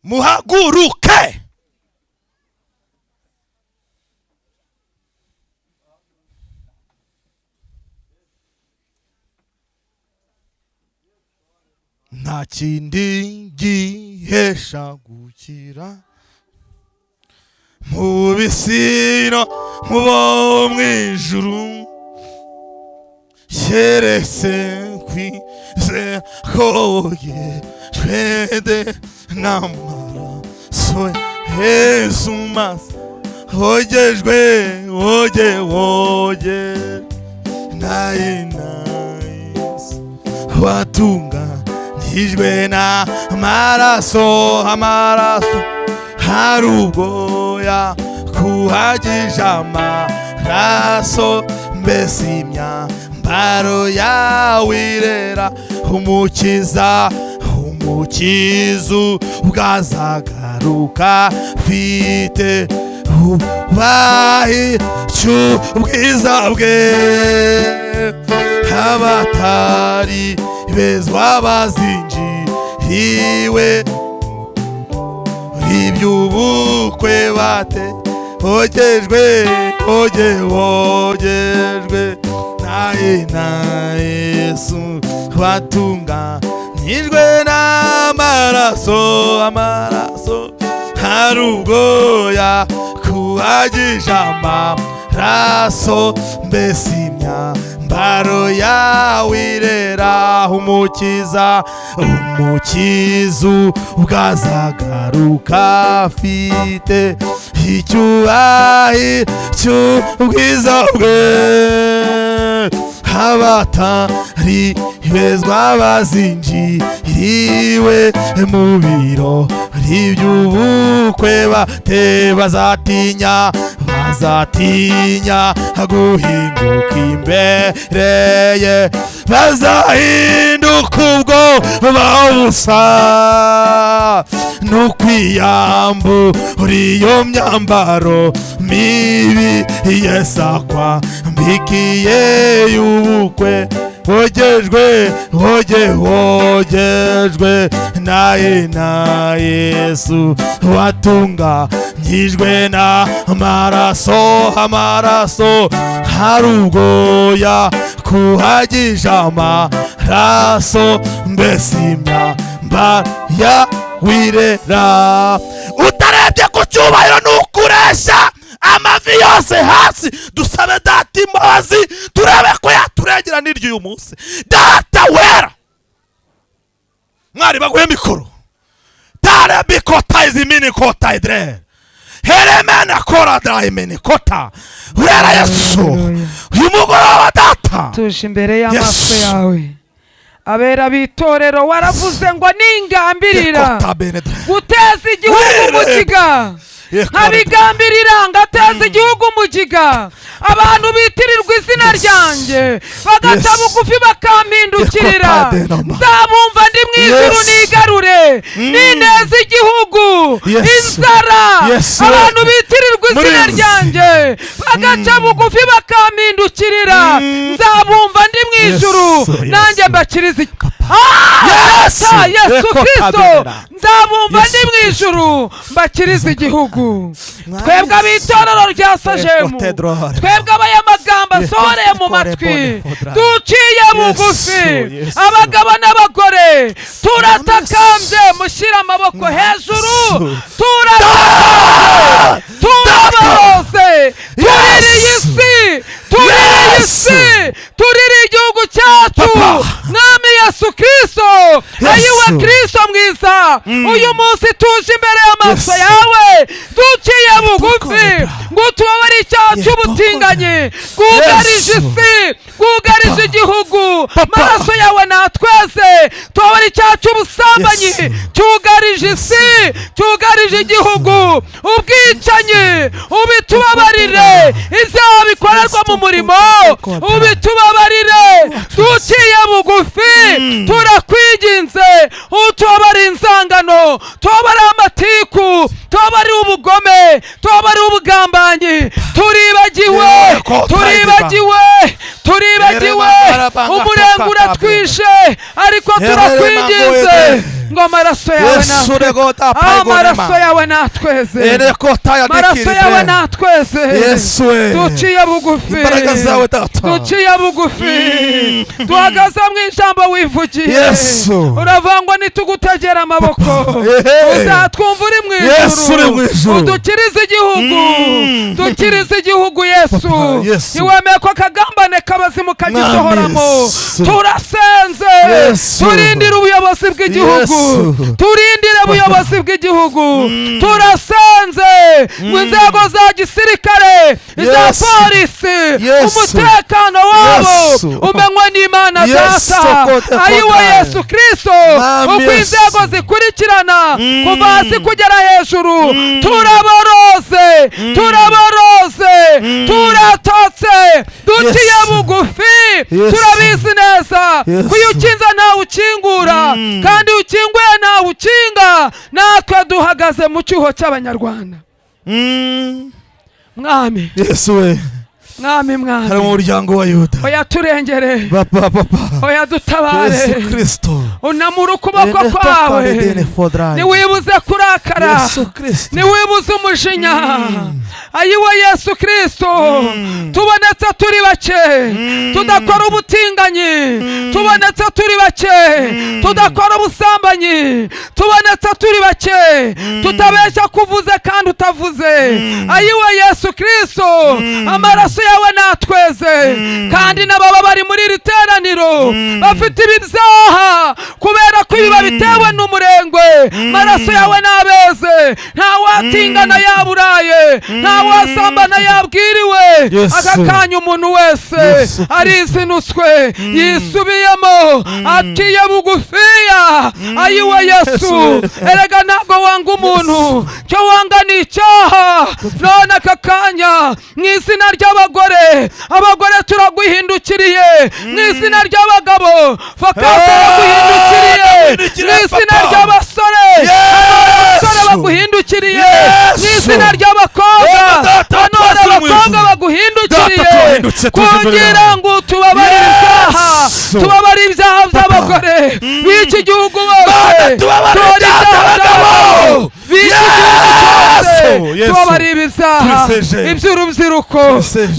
Muhaguruke. Nta kindi gihesha gukira mu bisino mubo mwijuru, keretse kwizera kogejwe n'amaraso Yesu masa, hogejwe woge woge naye Yesu watunga ijwe na amaraso, amaraso hari ubwoya kuhagije amaraso, mbese imyambaro yawe irera umukiza, umukiza ubwazagaruka mfite ubahi cy'ubwiza bwe, abatari bezwa bazinjiriwe iby'ubukwe bate hogejwe hoge hogejwe naye na Yesu watunganijwe n'amaraso, amaraso hari ubwoya kuhagije amaraso, mbese imyambaro yawe irera umukiza, umukiza ubwazagaruka afite icyubahiro cy'ubwiza bwe, Abatari bezwa bazinjiriwe mu birori by'ubukwe bate bazatinya bazatinya guhinguka imbere ye, bazahinduka ubwo bawusa n'ukwiyambura iyo myambaro mibi yesakwa mbikiye y'ubukwe wogejwe woge wogejwe naye na Yesu watunganyijwe na amaraso amaraso hari ubwoya kuhagije amaraso mbese imyambaro ya wirera. Utarebye ku cyubahiro n'ukuresha amavi yose hasi, dusabe Data imbabazi, turebe ko yaturengera n'iryo uyu munsi. Data wera, mwari baguhe mikoro tare bikota izimini kota idre heremena kora draimini kota wera Yesu uyu mugoroba Data tuje imbere y'amaso Yesu. yawe abera b'itorero, waravuze ngo ningambirira Kota benedre guteza igihugu Were. umugiga, nkabigambirira ngateza igihugu umugiga, abantu bitirirwa izina ryanjye bagaca Yes. bugufi bakampindukirira, Yekota denoma. nzabumva ndi mu ijuru Yes. nigarure nineza igihugu Yes. inzara, Yes. abantu bitirirwa izina Murinzi. ryanjye bagaca bugufi bakampindukirira, nzabumva ndi mu ijuru Yes. Yes. nanjye mbakirize Yes. Data, Yesu Yekota Kristo benera. nzabumva Yesu ndi mu ijuru mbakirize igihugu. Twebwe ab'itorero rya Sajemu, twebwe abayamagambo asohoreye mu matwi, duciye bugufi, abagabo n'abagore turatakambye, mushyire amaboko hejuru, turatakambye, turabaroze, tuririye isi, tuririye isi, tuririye igihugu cyacu. Mwami Yesu Kristo, ayiwe Kristo mwiza, uyu munsi tuje imbere y'amaso yawe duciye bugufi ngo utubabare icyaha cy'ubutinganyi bwugarije isi, bwugarije igihugu. Maraso yawe natweze, tubabare icyaha cy'ubusambanyi cyugarije isi, cyugarije igihugu, ubwicanyi ubitubabarire, ibyaha bikorerwa mu murimo ubitubabarire. Duciye bugufi turakwiginze, utubabare inzangano, tubabare amatiku, tubabare ubugome, tubabare ubugambanyi. Turibagiwe, turibagiwe, turibagiwe, umurenge uratwishe, ariko turakwiginze ngo amaraso yawe natwe, amaraso yawe natweze, amaraso yawe natweze. Duciye bugufi, duciye bugufi, duhagaze mu ijambo wivugiye, uravangwa nitugutegera amaboko uzatwumva uri mu ijuru, udukirize igihugu, dukirize igihugu Yesu. Ntiwemeye ko akagambane k'abazimu kagisohoramo. Turasenze, turindire ubuyobozi bw'igihugu, turindire ubuyobozi bw'igihugu. Turasenze ngo inzego za gisirikare, iza polisi, umutekano wabo umenywe n'Imana Data, ayiwe Yesu Kristo, uko inzego zikurikirana kuva hasi kugera hejuru. Turaboroze, turaboroze, turatatse, duciye bugufi, turabizi neza ko iyo ukinze ntawe ukingura, kandi ukinguye ntawe ukinga. Natwe duhagaze mu cyuho cy'abanyarwanda. Mwami Yesu we, Mwami, Mwami, hari mu muryango wa Yuda, oya turengere, papa, papa, oya dutabare, Yesu Kristo, unamura ukuboko kwawe, ntiwibuze kurakara, ntiwibuze umujinya. Ayiwe Yesu Kristo, tubonetse turi bake tudakora ubutinganyi, tubonetse turi bake tudakora ubusambanyi, tubonetse turi bake tutabeshya kuvuze kandi utavuze. Ayiwe Yesu Kristo, amaraso yawe natweze, kandi n'ababa bari muri iri teraniro bafite ibibyaha Kubera ko ibiba bitewe n'umurengwe, maraso yawe nabeze. Ntawatingana yaburaye, ntawasambana yabwiriwe. Aka kanya umuntu wese arizinutswe, yisubiyemo, aciye bugufiya. Ayiwe Yesu, erega ntabwo wanga umuntu, cyo wanga ni icyaha. None aka kanya mu izina ry'abagore, abagore turaguhindukiriye. Mu izina ry'abagabo, Fokasi araguhindukiriye. Mu izina ry'abasore, abasore baguhindukiriye. Mu izina ry'abakobwa, nanone abakobwa baguhindukiriye, kugira ngo tubabarire ibyaha, tubabarire ibyaha by'abagore b'iki gihugu bose, tubabarire ibyaha by'abagabo b'iki gihugu cyose, tubabarire ibyaha iby'urubyiruko,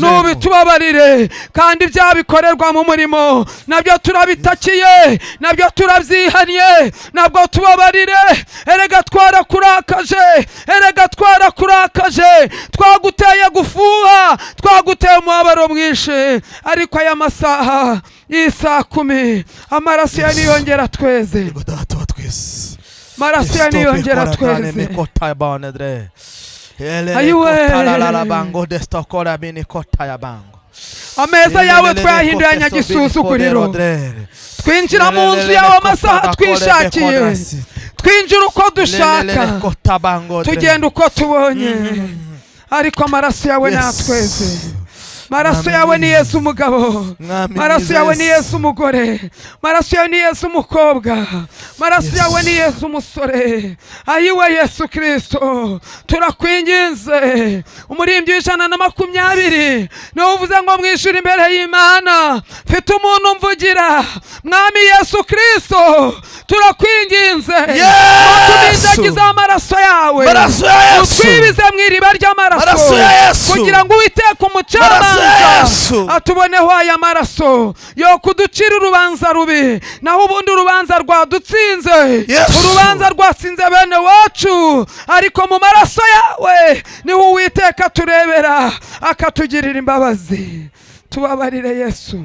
n'ubitubabarire. Kandi ibyaha bikorerwa mu murimo nabyo turabitakiye, nabyo turabyihannye, nabwo tubabarire. Erega twarakurakaje, erega twarakurakaje, twaguteye gufuha, twaguteye umubabaro mwinshi. Ariko aya masaha y'isaa 10, amaraso ya niyongera tweze, amaraso ya niyongera tweze. Ayiwe, ameza yawe twayahinduye nyagisuzuguriro, twinjira mu nzu yawe amasaha twishakiye, twinjira uko dushaka, tugenda uko tubonye. Ariko amaraso yawe natweze. Maraso yawe ni Yesu umugabo, maraso yawe ni Yesu umugore, maraso yawe ni Yesu umukobwa, maraso yawe ni Yesu umusore. Ayiwe Yesu Kristo, turakwinginze. Umurimbyi w'120 niwe uvuze ngo mwishyure imbere y'Imana, mfite umuntu mvugira. Mwami Yesu Kristo, turakwinginze, tuminjagize amaraso yawe, utwibize mu iriba ry'amaraso, kugira ngo Uwiteka umucamanza atuboneho aya maraso yo kuducira urubanza rubi. Naho ubundi urubanza rwadutsinze, urubanza rwatsinze bene wacu, ariko mu maraso yawe niho Uwiteka turebera akatugirira imbabazi. Tubabarire Yesu,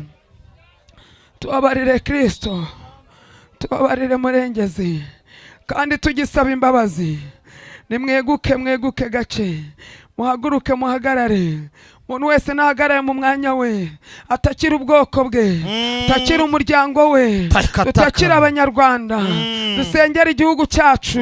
tubabarire Kristo, tubabarire Murengezi. Kandi tugisaba imbabazi, nimweguke, mweguke gace, muhaguruke, muhagarare. Umuntu wese nahagarare mu mwanya we, atakira ubwoko bwe, atakira umuryango we, tutakira Abanyarwanda. Dusengere igihugu cyacu,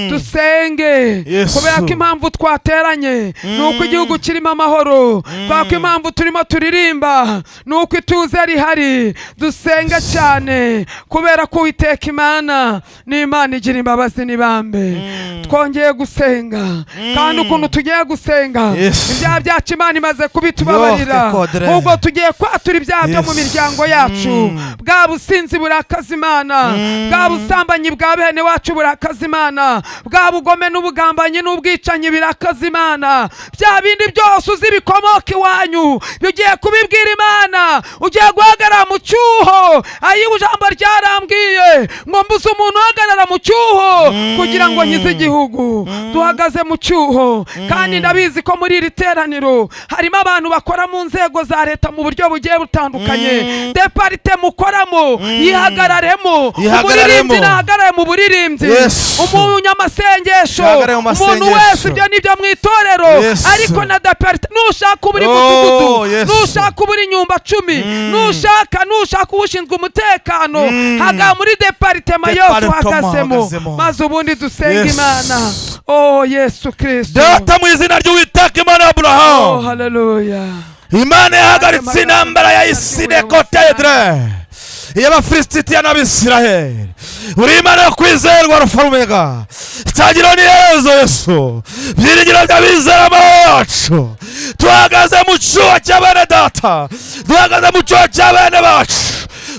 dusenge, kubera ko impamvu twateranye ni uko igihugu kirimo amahoro, kubera ko impamvu turimo turirimba ni uko ituze rihari. Dusenge cyane, kubera ko Uwiteka Imana ni Imana igira imbabazi n'ibambe. Twongeye gusenga, kandi ukuntu tugiye gusenga, ibyaha byacu Imana imaze kubitubabarira. Ubwo tugiye kwatura ibyaha byo mu miryango yacu. Bwa businzi burakaza Imana, bwa busambanyi bwa bene wacu burakaza Imana, bwa bugome n'ubugambanyi n'ubwicanyi birakaza Imana. Bya bindi byose uzi bikomoka iwanyu bigiye kubibwira Imana. Ugiye guhagarara mu cyuho. Ayiwe, ijambo ryarambwiye ngo mbuze umuntu uhagarara mu cyuho kugira ngo nkize igihugu. Duhagaze mu cyuho, kandi ndabizi ko muri iri teraniro harimo abantu bakora mu nzego za leta mu buryo bugiye butandukanye. Deparite mukoramo yihagararemo, umuririmbyi nahagarare mu buririmbyi, umunyamasengesho, umuntu wese, ibyo nibyo mu itorero. Ariko na deparite, nushaka uburi mudugudu, nushaka uburi nyumba 10, nushaka ushinzwe umutekano, haga muri deparitema yose uhagazemo, maze ubundi dusenge Imana. Oh Yesu Kristo, Data, mu izina ry'Uwiteka Imana ya Aburahamu, oh haleluya, Imana yahagaritse intambara ya Isinekote y'Abafilisitiya n'Abisiraheli. Uri Imana yo kwizerwa, Rufarumega, itangiriro n'iherezo. Yesu, byiringiro by'abizera bacu, tuhagaze mu cyuho cya bene data, duhagaze mu cyuho cya bene bacu,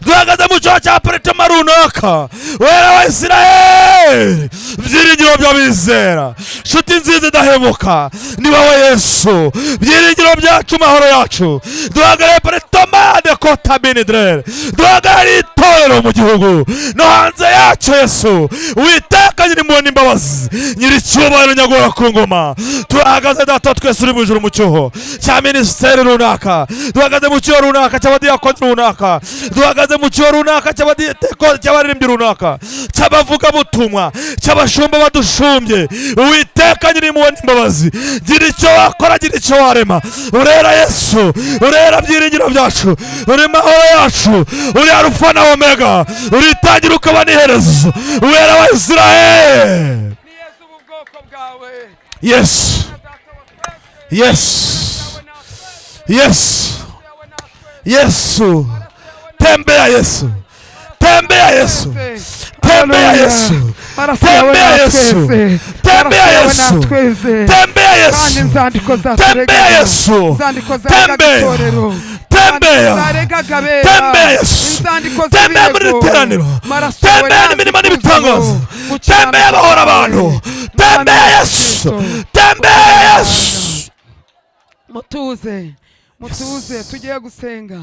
duhagaze mu cyuho cya paritema runaka. Wera wa Isiraheli, byiringiro by'abizera, nshuti nziza idahemuka, ni wowe Yesu, byiringiro byacu, mahoro yacu. Duhagarare paritoma Tomade kotaminidrere. Duhagarariye itorero mu gihugu no hanze yacyo Yesu. Uwiteka nyirimubona imbabazi, nyiricyubahiro nyagora ku ngoma. Turahagaze Data twese uri mu ijuru mu cyuho cya minisiteri runaka, duhagaze mu cyuho runaka cy'abadiyakoni runaka, duhagaze mu cyuho runaka cy'abaririmbyi runaka, cy'abavugabutumwa, cy'abashumba badushumbye. Uwiteka nyirimubona imbabazi, gira icyo wakora, gira icyo warema. Urera Yesu, urera byiringiro byacu, uri mahoro yacu, uri Alufa na Omega, uri itangira ukaba n'iherezo, Uwera wa Israel. Yesu, Yesu, Yesu, Yesu, tembea Yesu, tembea Yesu, tembea Yesu, tembea Yesu, tembea Yesu, tembea Yesu, tembea Yesu, tembea, tembea, tembea Yesu, tembea muri iri teraniro, tembea n'imirimo n'ibitangaza, tembea abahora abantu, tembea Yesu, tembea Yesu. Mutuze, mutuze, tugiye gusenga,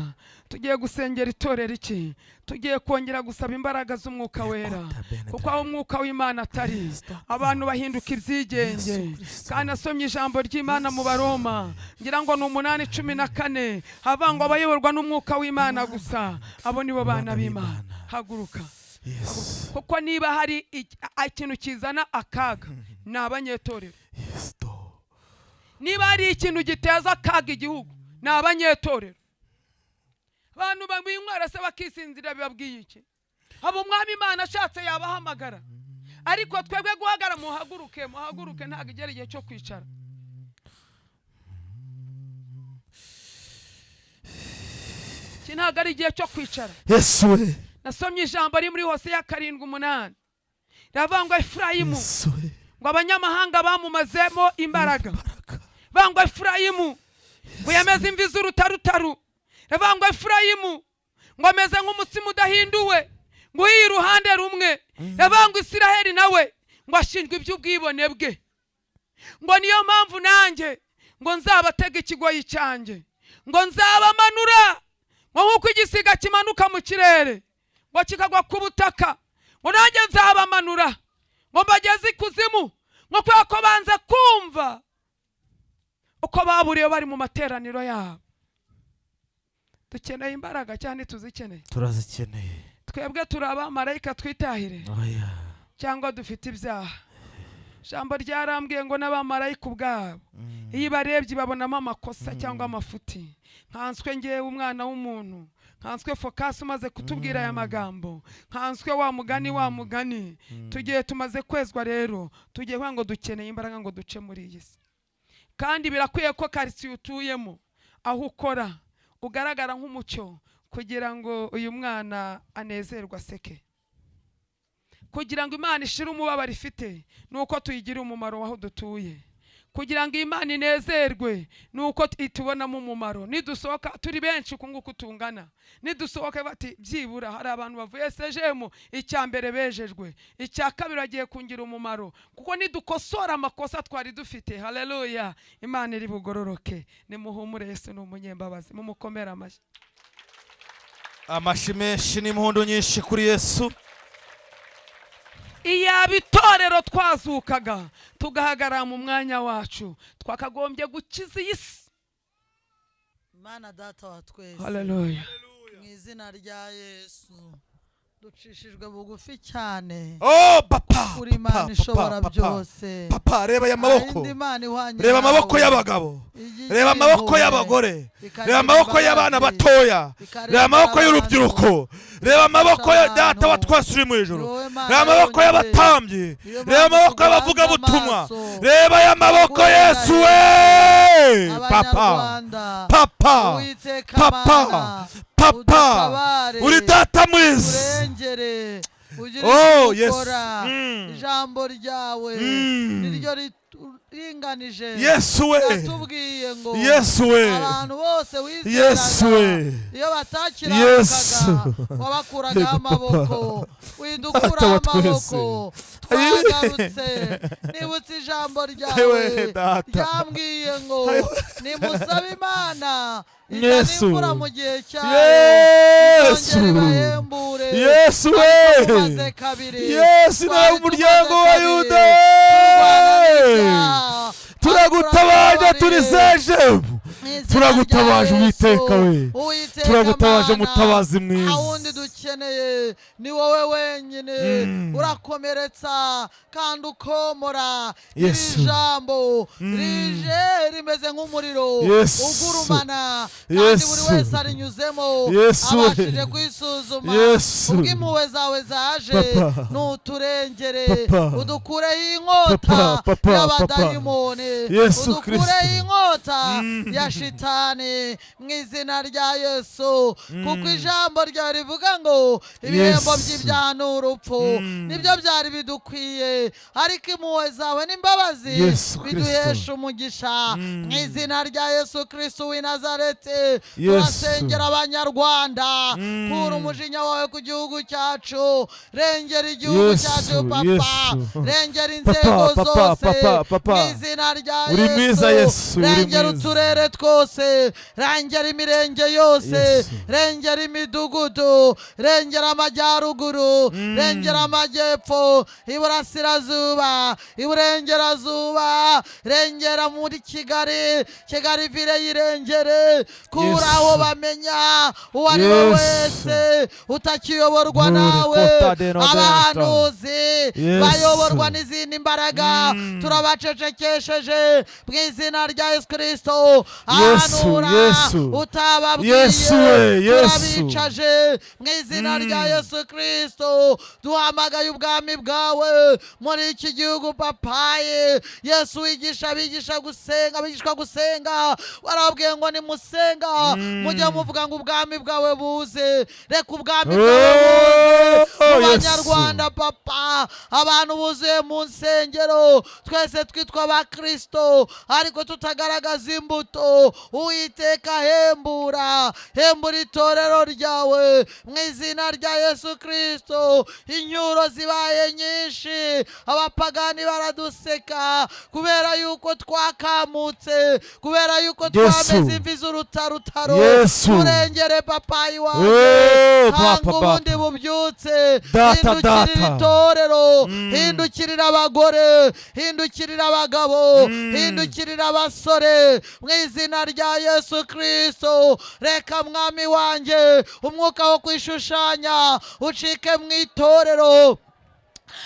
tugiye gusengera itorero iki, tugiye kongera gusaba imbaraga z'umwuka wera, kuko aho umwuka w'Imana atari abantu bahinduka ibyigenge. Kandi asomye ijambo ry'Imana mu Baroma ngira ngo ni 8:14, havuga ngo abayoborwa n'umwuka w'Imana gusa abo nibo bana b'Imana. Haguruka, kuko niba hari ikintu kizana akaga ni abanyetorero. Niba hari ikintu giteza akaga igihugu ni abanyetorero. Abantu binywera se bakisinzira bibabwiye iki? Abo umwami Imana ashatse yabahamagara, ariko twebwe guhagara, muhaguruke, muhaguruke, ntabwo igera igihe cyo kwicara. Iki ntabwo ari igihe cyo kwicara. Yesu we. Nasomye ijambo riri muri Hoseya 7:8, riravuga ngo Efurayimu, ngo abanyamahanga bamumazemo imbaraga. Bangwa Efurayimu ngo yameze imvi z'urutarutaru. Riravuga ngo Efurayimu ngo ameze nk'umutsima udahinduwe, ngo uhiye iruhande rumwe. Riravuga ngo Isiraheli nawe ngo ashinjwe iby'ubwibone bwe, ngo niyo mpamvu nanjye ngo nzabatega ikigoyi cyanjye, ngo nzabamanura ngo nk'uko igisiga kimanuka mu kirere ngo kikagwa ku butaka, ngo nanjye nzabamanura ngo mbageze ikuzimu, ngo kubera ko banze kumva uko baburiye bari mu materaniro yabo. Dukeneye imbaraga cyane, tuzikeneye, turazikeneye. Twebwe turi abamarayika twitahire cyangwa dufite ibyaha. Ijambo ryarambwiye ngo n'abamarayika ubwabo iyo barebye babonamo amakosa cyangwa amafuti. Nkanswe ngewe umwana w'umuntu, nkanswe Fokasi umaze kutubwira aya magambo, nkanswe wa mugani wa mugani. Tugiye tumaze kwezwa rero, tugiye kuvuga ngo dukeneye imbaraga ngo duce muri iyi si. Kandi birakwiye ko karitsiye utuyemo, aho ukora, ugaragara nk'umucyo, kugira ngo uyu mwana anezerwe aseke, kugira ngo Imana ishire umubabaro ifite nuko tuyigira umumaro waho dutuye, kugira ngo Imana inezerwe nuko itubonamo umumaro. Nidusohoka turi benshi uku nguku tungana, nidusohoka bati byibura hari abantu bavuye sejemu, icya mbere bejejwe, icya kabiri bagiye kungira umumaro, kuko nidukosora amakosa twari dufite. Haleluya, Imana iri bugororoke. Nimuhumure, Yesu ni umunyembabazi, mumukomere amashyi. Amashyi menshi n'impundu nyinshi kuri Yesu. Iyaba itorero twazukaga tugahagarara mu mwanya wacu, twakagombye gukiza iyi si. Imana Data wa twese, haleluya, mu izina rya Yesu ducishijwe bugufi cyane. Oh papa, uri Imana ishobora byose. Papa, reba aya maboko, reba amaboko y'abagabo, reba amaboko y'abagore, reba amaboko y'abana batoya, reba amaboko y'urubyiruko, reba amaboko ya Data wa twese uri mu ijuru, reba amaboko y'abatambyi, reba amaboko y'abavugabutumwa, reba aya maboko Yesu we. Papa, papa, papa, papa, uri Data mwiza. Oh yes, ijambo ryawe niryo ringanije. Yesu we, yatubwiye ngo Yesu we, abantu bose Yesu wizeraga we, iyo batakiranukaga wabakuragaho amaboko. Widukura Data wa twese. amaboko, twagarutse. Nibutse ijambo ryawe Ewe data. ryambwiye ngo nimusabe Imana izana Yesu. imvura mu gihe cyayo, Yesu. izongera ibahembure. Yesu Ariko we. tumaze kabiri, Yesu nawe twari umuryango tumaze wa kabiri, Yuda turwana we. n'ibyaha. Turagutabaje turi sejemu. Mu izina Turagutabaje rya Yesu, Uwiteka we. Uwiteka Turagutabaje Mana, mutabazi nta wundi mwiza. dukeneye, ni wowe wenyine. Urakomeretsa kandi ukomora. Iri Yesu. jambo rije rimeze nk'umuriro Yesu. ugurumana, kandi Yesu. buri wese arinyuzemo Yesu. abashije kwisuzuma. Yesu. Ubwo impuhwe zawe zaje, Papa. nuturengere, Papa. udukureho inkota Papa, papa, y'abadayimoni, Yesu udukureho Kristo. inkota ya shitani mu izina rya Yesu, kuko ijambo ryawe rivuga ngo ibihembo Yesu. by'ibyaha ni urupfu. Nibyo byari bidukwiye, ariko impuhwe zawe n'imbabazi Yesu Kristo. biduhesha umugisha. Mu izina rya Yesu Kristo w'i Nazareti, Yesu. turasengera Abanyarwanda. Kura umujinya wawe ku gihugu cyacu, rengera igihugu Yesu, cyacu papa, Yesu. rengera inzego Papa, zose papa, papa. mu izina rya Uri mwiza Yesu, uri rengera mwiza. uturere twose, rengera imirenge yose, Yesu. rengera imidugudu, rengera amajyaruguru, rengera amajyepfo, iburasirazuba, iburengerazuba, rengera muri Kigali, Kigali ville yirengere. Kura Yesu. aho bamenya uwo ari we Yesu. wese utakiyoborwa Nure nawe. kota de no Abahanuzi Yesu. bayoborwa n'izindi mbaraga turabacecekesheje mu izina rya Yesu Kristo. Yesu, Ahanura Yesu. utababwiye, Yesu we, Yesu. turabicaje mu izina rya Yesu Kristo. Duhamagaye ubwami bwawe muri iki gihugu papaye. Yesu wigisha abigisha gusenga, abigishwa gusenga, warababwiye ngo nimusenga mujye muvuga ngo ubwami bwawe buze. Reka ubwami bwawe buze Oh, mu Yesu. Banyarwanda papa. Abantu buzuye mu nsengero, twese twitwa abakristo ariko tutagaragaza imbuto. Uwiteka hembura, hembura itorero ryawe mu izina rya Yesu Kristo. Inyuro zibaye nyinshi, abapagani baraduseka kubera yuko twakamutse, kubera yuko Yesu. twameze imvi z'urutarutaro. Yesu. Turengere papayi wanjye, Oh, tanga papa, ubundi papa. bubyutse. Data, Hindukirira data. itorero, hindukirira abagore, hindukirira abagabo, hindukirira abasore mu izina rya Yesu Kristo. Reka mwami wanjye umwuka wo kwishushanya ucike mu itorero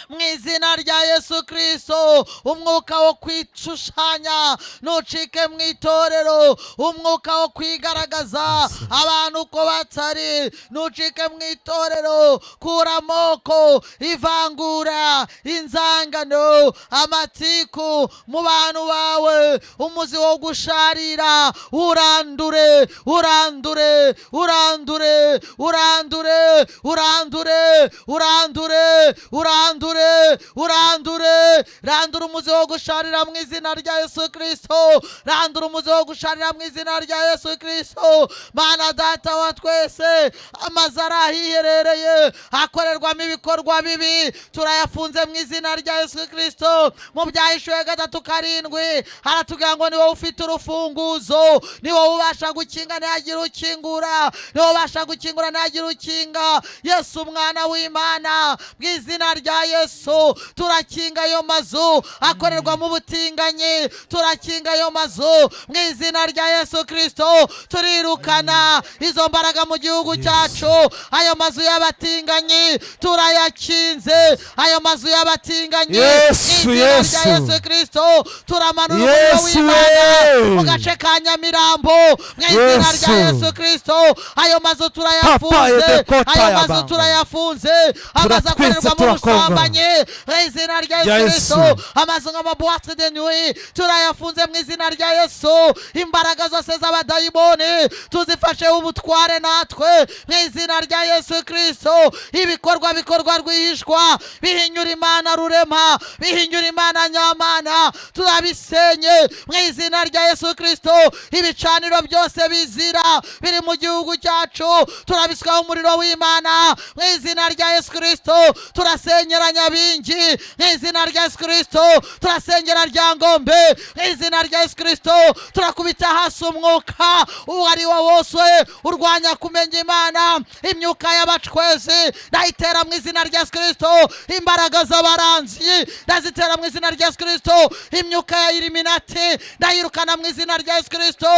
mu izina rya Yesu Kristo. Umwuka wo kwishushanya ntucike mu itorero. Umwuka wo kwigaragaza abantu uko batari ntucike mu itorero. Kura amoko, ivangura, inzangano, amatiku mu bantu bawe. Umuzi wo gusharira urandure, urandure, urandure, urandure, urandure, urandure, urandure, urandure. Randura umuzi wo gusharira mu izina rya Yesu Kristo. Randura umuzi wo gusharira mu izina rya Yesu Kristo. Mana data wa twese, amazu ari ahiherereye akorerwamo ibikorwa bibi turayafunze mu izina rya Yesu Kristo. Mu Byahishuwe 3:7 haratubwira ngo ni wowe ufite urufunguzo, ni wowe ubasha gukinga ntihagire ukingura, ni wowe ubasha gukingura ntihagire ukinga. Yesu umwana w'Imana, mu izina rya Yesu turakinga ayo mazu akorerwamo ubutinganyi, turakinga ayo mazu mu izina rya Yesu Kristo. Turirukana izo mbaraga mu gihugu cyacu. Ayo mazu y'abatinganyi turayakinze, ayo mazu y'abatinganyi Yesu, mu izina rya Yesu. Yesu Kristo. Turamanura umuriro Yesu w'Imana we. mu gace ka Nyamirambo mu izina rya Yesu. Yesu Kristo. Ayo mazu Papa, turayafunze, yedekota ayo ya mazu bango. turayafunze, amazu Turatwitse, akorerwamo turakongora. Ubusambanyi mu izina rya Rya Yesu Yesu. Kristo. Amazu nk'amaboîte de nuit turayafunze mu izina rya Yesu. Imbaraga zose z'abadayimoni tuzifasheho ubutware natwe mu izina rya Yesu Kristo. Ibikorwa bikorwa rwihishwa bihinyura Imana rurema, bihinyura Imana nyamana, turabisenye mu izina rya Yesu Kristo. Ibicaniro byose bizira biri mu gihugu cyacu turabisukaho umuriro w'Imana mu izina rya Yesu Kristo. Turasenyera Nyabingi mu izina rya Yesu Kristo. Turasengera Ryangombe mu izina rya Yesu Kristo. Turakubita hasi umwuka uwo ari wo wose urwanya kumenya Imana. Imyuka y'abacwezi ndayitera mu izina rya Yesu Kristo. Imbaraga z'abaranzi ndazitera mu izina rya Yesu Kristo. Imyuka ya Illuminati ndayirukana mu izina rya Yesu Kristo.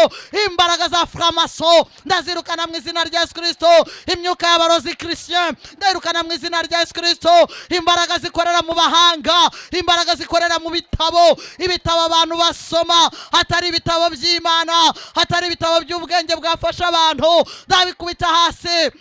Imbaraga za franc-maçon ndazirukana mu izina rya Yesu Kristo. Imyuka y'abarozi Christian ndayirukana mu izina rya Yesu Kristo. Imbaraga zikorera mu bahanga, imbaraga zikorera mu bitabo, ibitabo abantu basoma hatari ibitabo by'Imana, hatari ibitabo by'ubwenge bwafasha abantu, ndabikubita hasi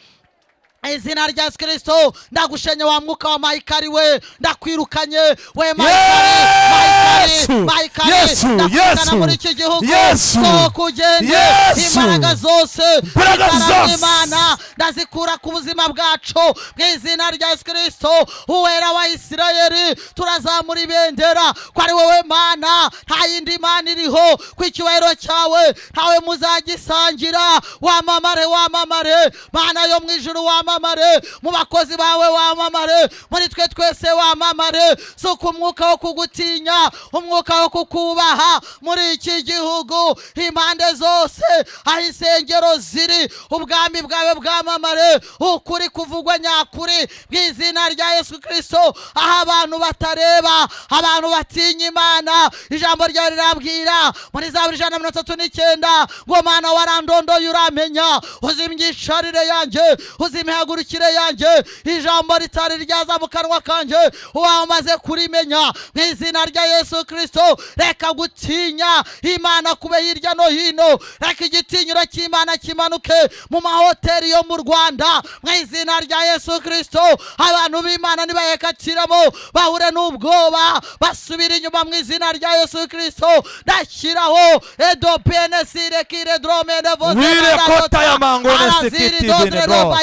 izina rya Yesu Kristo. Ndagushenye wa mwuka wa Mayikari we, ndakwirukanye we Mayikari, Mayikari, Yesu! Mayikari, Yesu! ndakwirukana Yesu! muri iki gihugu. Yesu! Sohoka ugende. Yesu! Imbaraga zose Imbaraga zitara zose! Imana ndazikura ku buzima bwacu mu izina rya Yesu Kristo. Uwera wa Isirayeli, turazamura ibendera ko ari wowe Mana, nta yindi Mana iriho, ku icyubahiro cyawe ntawe muzagisangira. Wamamare, wamamare Mana yo mu ijuru, wamamare mu bakozi bawe, wamamare muri twe twese, wamamare. Suka umwuka wo kugutinya, umwuka wo kukubaha muri iki gihugu, impande zose aho insengero ziri. Ubwami bwawe bwamamare, ukuri kuvugwa nyakuri mu izina rya Yesu Kristo. Aho abantu batareba, abantu batinya Imana, ijambo ryawe rirabwira muri Zaburi 139 ngo: "Mana, warandondoye uramenya, uzi imyicarire yanjye, uzi imihagurukire yanjye, ijambo ritari ryaza mu kanwa kanjye wamaze kurimenya." Mu izina rya Yesu Kristo, reka gutinya Imana kube hirya no hino. Reka igitinyiro cy'Imana kimanuke mu mahoteli yo mu Rwanda mu izina rya Yesu Kristo. Abantu b'Imana nibayekatiramo bahure n'ubwoba, basubira inyuma mu izina rya Yesu Kristo. Ndashyiraho edo penesire kire dromene. Wire kota ya mangone sikiti bine bro.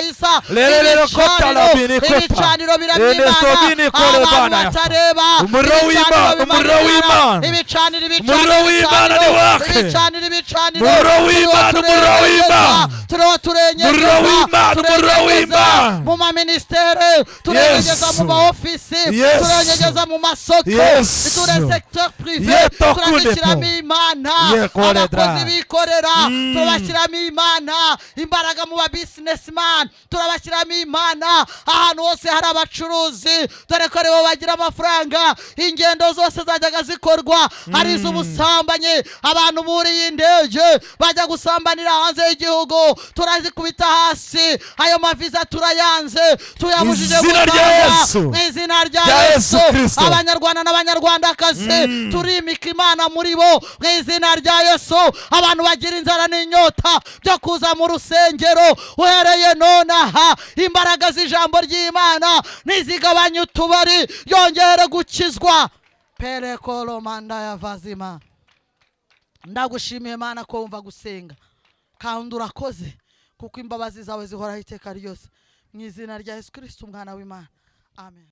Lelele kota la bine kota. Ibicaniro Ene biramya sobini kore abantu bana ya. batareba. Umuriro w'Imana, umuriro w'Imana. Ibicaniro, ibicaniro, Umuriro w'Imana ni wake. ibicaniro, ibicaniro. Umuriro w'Imana, umuriro w'Imana. Turiho turenyegeza, Umuriro w'Imana, umuriro turenyegeza w'Imana. mu maminisiteri, turenyegeza Yesu. mu maofisi, Yesu. turenyegeza mu masoko, Yesu. ture secteur privé, Yeto turazishyiramo kudepo. Imana. Yekore dra. Abakozi bikorera turabashyiramo Imana. Imbaraga mu ba businessman turabashyiramo Imana. Ahantu hose hari abacuruzi, dore ko aribo bagira amafaranga, ingendo zose zajyaga zikorwa hari iz'ubusambanyi, abantu buriye indege bajya gusambanira hanze y'igihugu, turazikubita hasi. Ayo maviza turayanze, tuyabujije Izina rya gutanga Yesu. mu izina rya Rya Yesu Yesu. Kristo. Abanyarwanda n'Abanyarwandakazi, turimika Imana muri bo mu izina rya Yesu. Abantu bagira inzara n'inyota byo kuza mu rusengero, uhereye nonaha imbaraga z'ijambo ry'Imana nizigabanya utubari, yongere gukizwa perekoro manda ya vazima. Ndagushimiye Mana ko wumva gusenga, kandi urakoze kuko imbabazi zawe zihoraho iteka ryose, mu izina rya Yesu Kirisito, umwana w'Imana, amen.